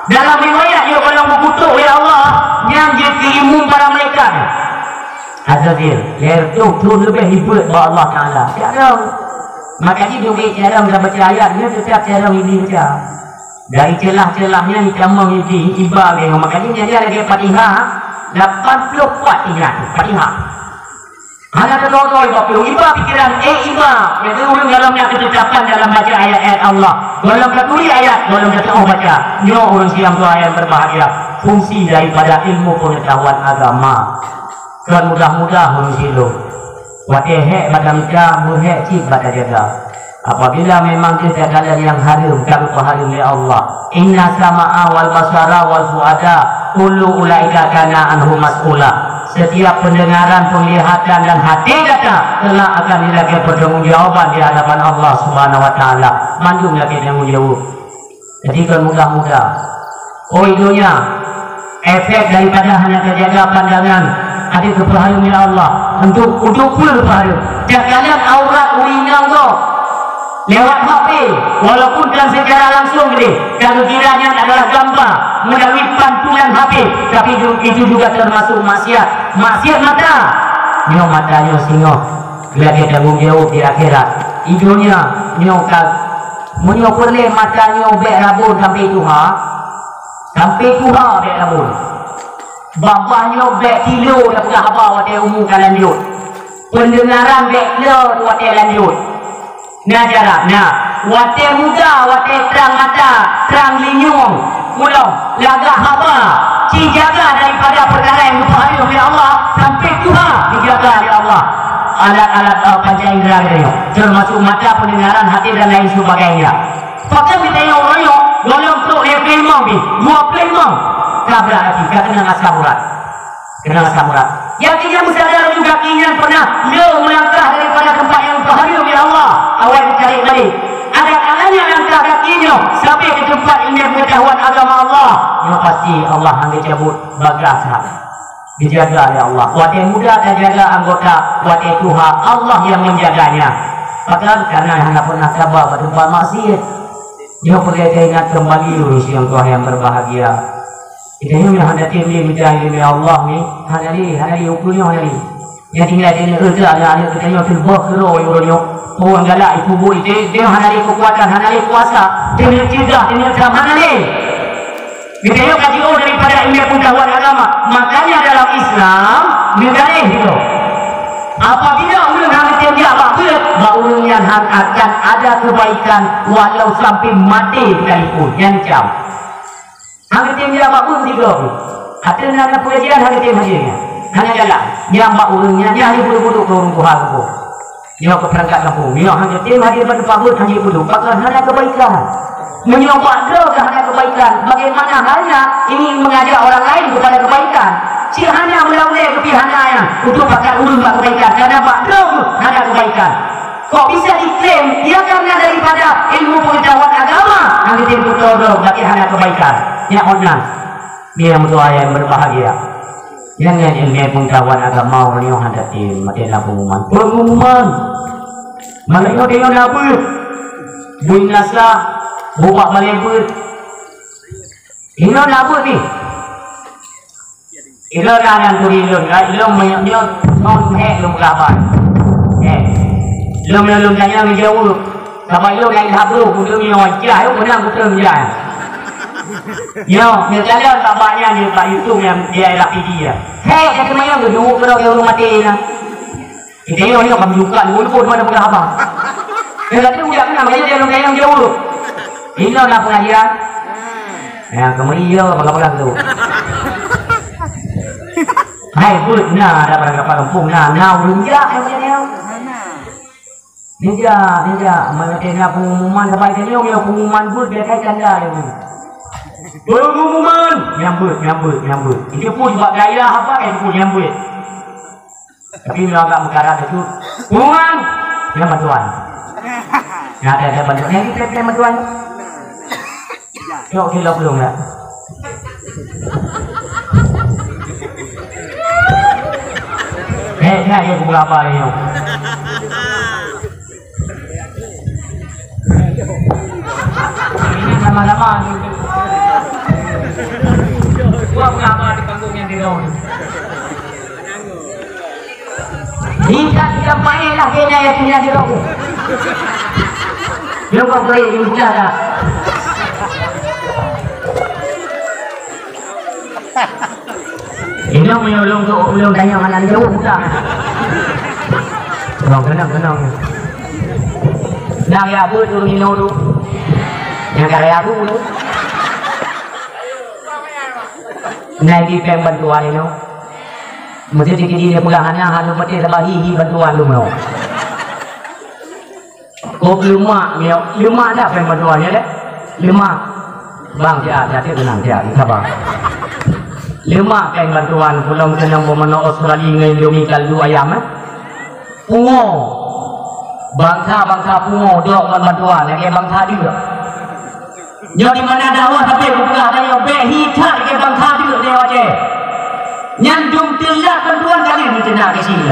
Dalam riwayat, ya, kalau meukutuk, ya Allah, yang jeuet keu imum para malaikat. Azazil, lhèe reutôh thôn leubeh ribet bak Allah Taala. Carông. Maka jih duek carông dan baca ayat, nyoe teutab carông Iblis baca. Dari celah-celah nyan itamong Iblis iba lé ngon, maka jih nyan lagèe Fatihah, lapan ploh pat ingat Fatihah. Hana teunoe-noe iba ploh, iba pikiran, eh, iba. Jadi ureueng dalam nyan keutetapan dalam baca ayat-ayat Allah. Golom taturi ayat, golom tateu'oh baca. Nyoe ureueng siang tuha yang berbahagia. Fungsi daripada ilmu pengetahuan agama. Kon mudah-mudah ureueng silop. Watèe hék bak tameucah, meuhék cit bak tajaga. Apabila memang teuh takalon nyang hareuem, ka geupeuhareuem lé Allah. Inna sama'a wal basara wal fuada, kullu ulaika kana anhu mas'ula. Setiap pendengaran, penglihatan, dan hati gata kelak akan dilakèe pertanggungjawaban di hadapan Allah Subhanahu wa Taala. Mandum lakèe tanggung jaweueb. Jadi kon mudah-mudah. Oi donya, efek daripada hana tajaga pandangan, adak geupeuhareuem lé Allah. Untuk, untuk peue geupeuhareuem? Takalon aurat ureueng inong gob lewat H P, walaupun kan secara langsung deh, kalau kira nyan adalah gambar melalui pantulan H P, tapi ju-, itu juga termasuk maksiat. Maksiat mata. Nyoe mata nyoe singoh, lakèe tanggung jaweueb di akhirat. Di donya nyoe ka Meunyoe peureulèe mata nyoe bèk rabon sampoe tuha, sampoe tuha bèk rabon. Babah nyoe bèk tilo tapeugah haba watèe umu ka lanjut. Peundeungaran bèk tilo watèe lanjut. Na cara, na. Watèe muda, watèe trang mata, trang linyueng, ulôn lagak haba, ci jaga daripada peukara nyang geupeuhareuem lé Allah, sampoe tuha dijaga lé Allah. Alat-alat, eh, panca indera geutanyoe, termasuk mata, pendengaran, hati dan lain sebagainya. Pakon geutanyoe uroe nyoe, gohlom trok lhèe ploh limong pih, dua ploh limong, ka brat até, ka keunong asam urat. Keunong asam urat. Yakin nyang meusadar juga keu nyan pernah le meulangkah daripada teumpat nyang geuhareuem lé Allah, awai geucari balik. Adak kalanya langkah gaki nyoe sampai keu teumpat ilmu pengetahuan agama Allah, nyoe pasti Allah hana geucabut bagaih that. Dijaga lé Allah. Watèe muda tajaga anggota, watèe tuha Allah nyang menjaganya. Pakon? Karena hana pernah saba bak teumpat maksiat. Nyoe peureulèe taingat kembali, ureueng siang tuha nyang berbahagia. Geutanyoe nyang hana tem lé mita ileumèe Allah nyoe, hana lé, hana lé, ukeue nyoe hana lé. Nyang tinggai di neuk reuta aneuk-aneuk geutanyoe teuh boh keudroe uroe nyoe. Ureueng galak ipeubuet ite, geutanyoe hana lé keukuatan, hana lé kuasa, teuneuk cegah, teuneuk tam, hana lé. Geutanyoe ka jiôh daripada ilmu pengetahuan agama. Makanya dalam Islam, neugaréh sidroe. Apabila ureueng hana tem jak bak beuet, bak ureueng nyan han akan ada kebaikan walau sampai maté sekalipun. Nyan cam. Hana tem jak bak beuet sigoe pih. Ateueh na, na pengajian hana tem hadir nyan. Hana jalan. Nyang bak ureueng nyan, nyan hana budok-budok keu ureueng tuha kampung. Nyoe keu perangkat kampung. Nyoe hana tem hadir bak teumpat beuet, hana budok. Pakon? Hana kebaikan. Meunyoe bak droe ka hana kebaikan, bagaimana halnya ingin mengajak orang lain kepada kebaikan? Cit hana meulawan lé geupih hana nyan untuk pakat ureueng bak kebaikan, karena bak droe hana kebaikan. Kok bisa diklaim, ya, karena daripada ilmu pengetahuan agama, hana tem beutôi droe, tapi hana kebaikan. Nyan ôn nan. Nyoe meutuah nyang berbahagia. Nyan, nyan ilmu pengetahuan agama uroe nyoe hana tem, maté na pengumuman. Pengumuman! Malam nyoe deungoe na beuet. Bui meunasah, bubak balèe beuet. Inoe na beuet pih. Inoe na nyang turi lôn, ka lôn meunyoe nyoe ngon hék lôn peugah ban. Hék. Lôn, lôn, lôn tanyong geujaweueb. Sabab lôn nyang that brôh, ulôn nyoe jah, lôn peunah kutreun jah. Nyoe, nyoe calon bak, bak nyan di, bak YouTube nyan di daerah Pidie nyan. Hék, ka teumanyong geuduek keudroe ureueng maté nyan. Geutanyoe nyoe ka meulukat, ulôn pun hana peugah haba. Nyoe lagèe ujak keunan, makajih lôn tanyong jaweueb. Inoe na pengajian. Nyan, keumeulieu, peugah-peugah tu. Hai, beuet na, ada barang kapal kampung na, na ureueng jak, hai, macam nyoe. Nijak, nijak, meunyoe na pengumuman sabai tanyoe, nyoe pengumuman beuet, biasa tanda nyoe. Pengumuman! Nyang beuet, nyang beuet, nyang beuet. Itu pun bak daerah apa, itu pun nyang beuet. Tapi meunyoe agak meukarat itu, pengumuman! Nyang bantuan. Nyang ada, ada bantuan. Nyang ada, ada bantuan. Cok kilo belum dah. Eh, Hai, aku berapa ni? Ini nama-nama ni. Gua berapa di panggung yang di dalam? Bisa tidak main lah kena ya punya di dalam. Dia kau boleh indah dah. Inong meunyoe ulôn tu, ulôn tanyong hana jaweueb buta. Keunong, keunong, keunong. Nang ya beuet ureueng inong tu. Nyang karya aku tu. Nai di péng bantuan inong. Mesti sikit dia peugah hana, hana mesti sabab hi, hi bantuan tu meunyoe. Kok lemak nyoe, lemak dah péng bantuan nyoe deh. Lemak. Bang, siat, siat, siat, tenang, siat, sabar. Lemak péng bantuan, pulang senang peumanoe Australia ngon Indomie kaldu ayam, eh. Pungo. Bansa-bansa pungo, dok ngon bantuan, lagèe bansa deuek. Nyoe di mana dakwah tapi bukan ada yang bek hitak ke bansa deuek di Aceh. Nyan dum teulat bantuan kali ni kena ke sini.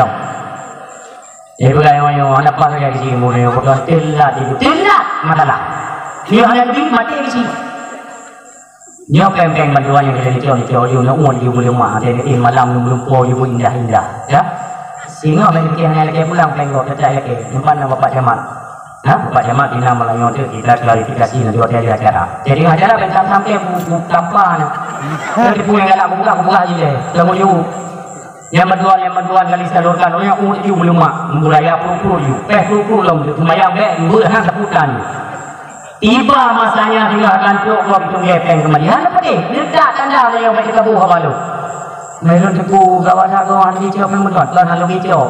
Eh, bukan yang, yang, anak bang yang di sini, yang bukan telat itu. Telat, masalah. Dia ada lebih mati di sini. Nyoe péng-péng bantuan nyang ka lheueh jicok, jicok, jicok, nak umat jih beuleumah, ada yang malam belum po jih indah-indah, ya. Singoh main bikin hanya lagi pulang péng kok, tetap lagi. Nampak nama Pak Camat. Ha? Pak Camat di nama lain tu kita klarifikasi nanti waktu ada acara. Jadi acara bentang sampai bu, bu, tampak ni. Nanti pun yang galak buka, buka je deh. Kamu jauh. Nyang bantuan, nyang bantuan ka jisalurkan, ureueng nyan uet jih u beuleumah, meubulaya pruet-pruet jih, péh pruet-pruet lom, seumayang bèk, beuet han saputan. Tiba masanya singoh ka trok gob tunggè péng keumbali. Hana peudeh, neutak tanda meunyoe bèk teukaboh haba lôn. Meunyoe lôn teupeue gawat that gob hana geucok péng meutot, kon hana geucok.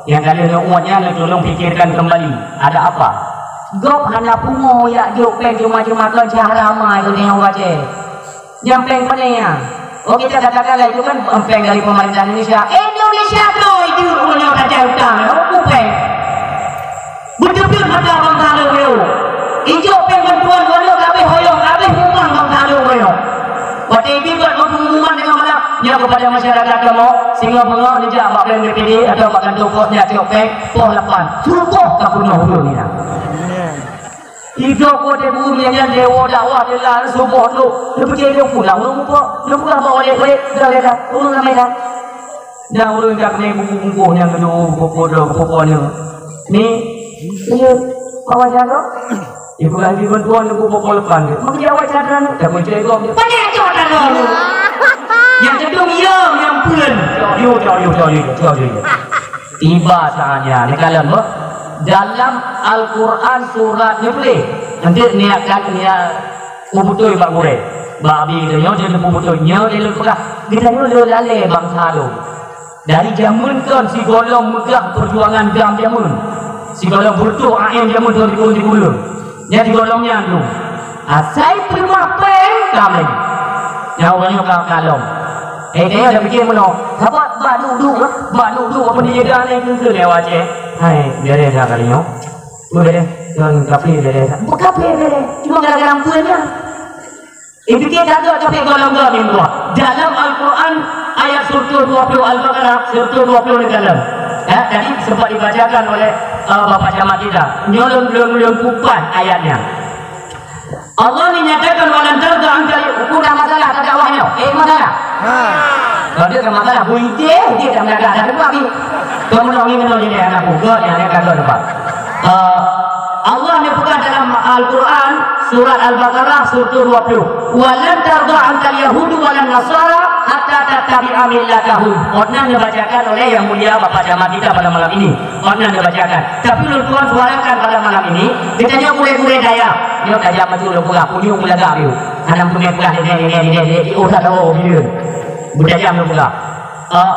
Nyang ka lheueh neuuet nyan lôn tulông pikirkan keumbali, ada apa? Gob hana pungo jak jok péng cuma-cuma kon cara ramai geutanyoe baca. Nyang péng pane nyan? Oh, kita katakan lah itu kan péng dari pemerintah Indonesia. Indonesia tu itu punya raja utang, oh, péng. Beuteupeue mata bangsa lôn nyoe. Ijok péng bantuan geutanyoe habéh hoyong, habéh rumah bangsa lôn nyoe. Watèe ibi buat pengumuman dengan malam, nyoe kepada masyarakat kamoe, singoh beungoh neujak bak P M B P D atau bak kantor pos nyan cok péng, pos lapan. Suboh ka peunoh ureueng nyan. Idok watèe buleuen nyan dewa dakwah di lam suboh tu, neupike idok pulang ureueng muphom, neupeugah bak walek-walek, dah lé dah, ureueng ramè dah. Nyang ureueng jak mè bungkôh-bungkôh nyang keunoe, bungkôh droe, bungkôh nyoe. Ni, iya, awak jaga. Ibu lagi bantuan tu bungkôh lepan tu. Mungkin awak jaga ni, dah muncul ikok tu. Banyak cok dah dulu. Nyang kedung iya, nyang pun. Cok yu, cok yu, cok yu, cok yu. Tiba saatnya, neukalon bah. Dalam Al-Quran surat neutuléh, eunteuk niatkan niat peubeutôi bak gurèe. Bak abi geutanyoe jeuet peubeutôi, nyoe lé lôn peugah, geutanyoe lôn lalè bansa lôn. Dari jameun kon sigohlom meugah peujuangan GAM jameun. Sigohlom beureutoh A M jameun thôn sikureueng sikureueng. Nyan sigohlom nyan tu. Asai peuleumah péng ka meunan. Nyan ureueng nyoe ka, ka lom. Eh, tanyoe dak piké meunoe. Sabab bak duek-duek, bak duek-duek apa ni, dia dah lain keukeue lewat je. Hai, beres dah kali nyoe. Beres, tuan kafé beres. Bukan kafé beres. Cuma gara-gara ampeuen nyan. Eh, piké dak gèt kafé golom-golom yang dua. Dalam Al-Quran, ayat seratus dua puluh Al-Baqarah, seratus dua puluh di dalam. Ya, tadi sempat dibacakan oleh, uh, Bapak Camat kita. Nyoe lôn, lôn, lôn kupas ayatnya. Allah ni nyatakan, "Walan tarda anka," bukan masalah, tak ada awaknya. Eh, masalah. Ha. Kalau dia tak masalah, bu idéh, dia tak mendadak, tak ada lagi. Kau menolong ni, menolong ni, anak buka, yang ada kata apa? Eh, Allah ni bukan dalam Al-Quran, surat Al-Baqarah, seratus dua puluh. "Walan tarda ankal yahudu walan nasara hatta tattabi'a millatahum." Pernah dibacakan oleh Yang Mulia Bapak Camat kita pada malam ini. Pernah dibacakan. Tapi lôn tuan suarakan pada malam ini, kita nyoe gurèe-gurèe dayah. Nyoe tajam maju lôn peugah, punyueng meulagak yue. Hana meuteumé peugah lé, lé, lé, lé, lé, di urusan Allah, bila. Beutajam lôn peugah. Ah,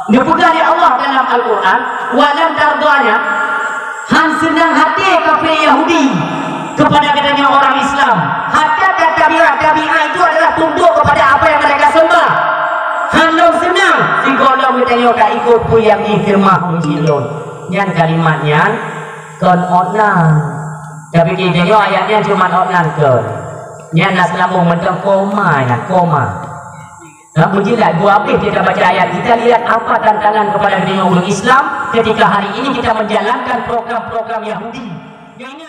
neupeugah lé Allah dalam Al-Quran, "Walan tardanya," han seunang hati kafé Yahudi kepada katanya orang Islam. Hatta tattabi'a, tabi'a itu adalah tunduk kepada apa yang mereka sembah. Han lom seunang, sigohlom geutanyoe ka ikut peue nyang jih seumah ureueng sidroe. Nyan kalimat nyan kon ot nan. Tapi geutanyoe ayat nyan cuma ot nan kon. Nyan na seulambong mantong koma nyan, koma. Nah, meujilat dua abéh kita baca ayat, kita lihat apa tantangan kepada diri orang Islam ketika hari ini kita menjalankan program-program Yahudi. Yang ini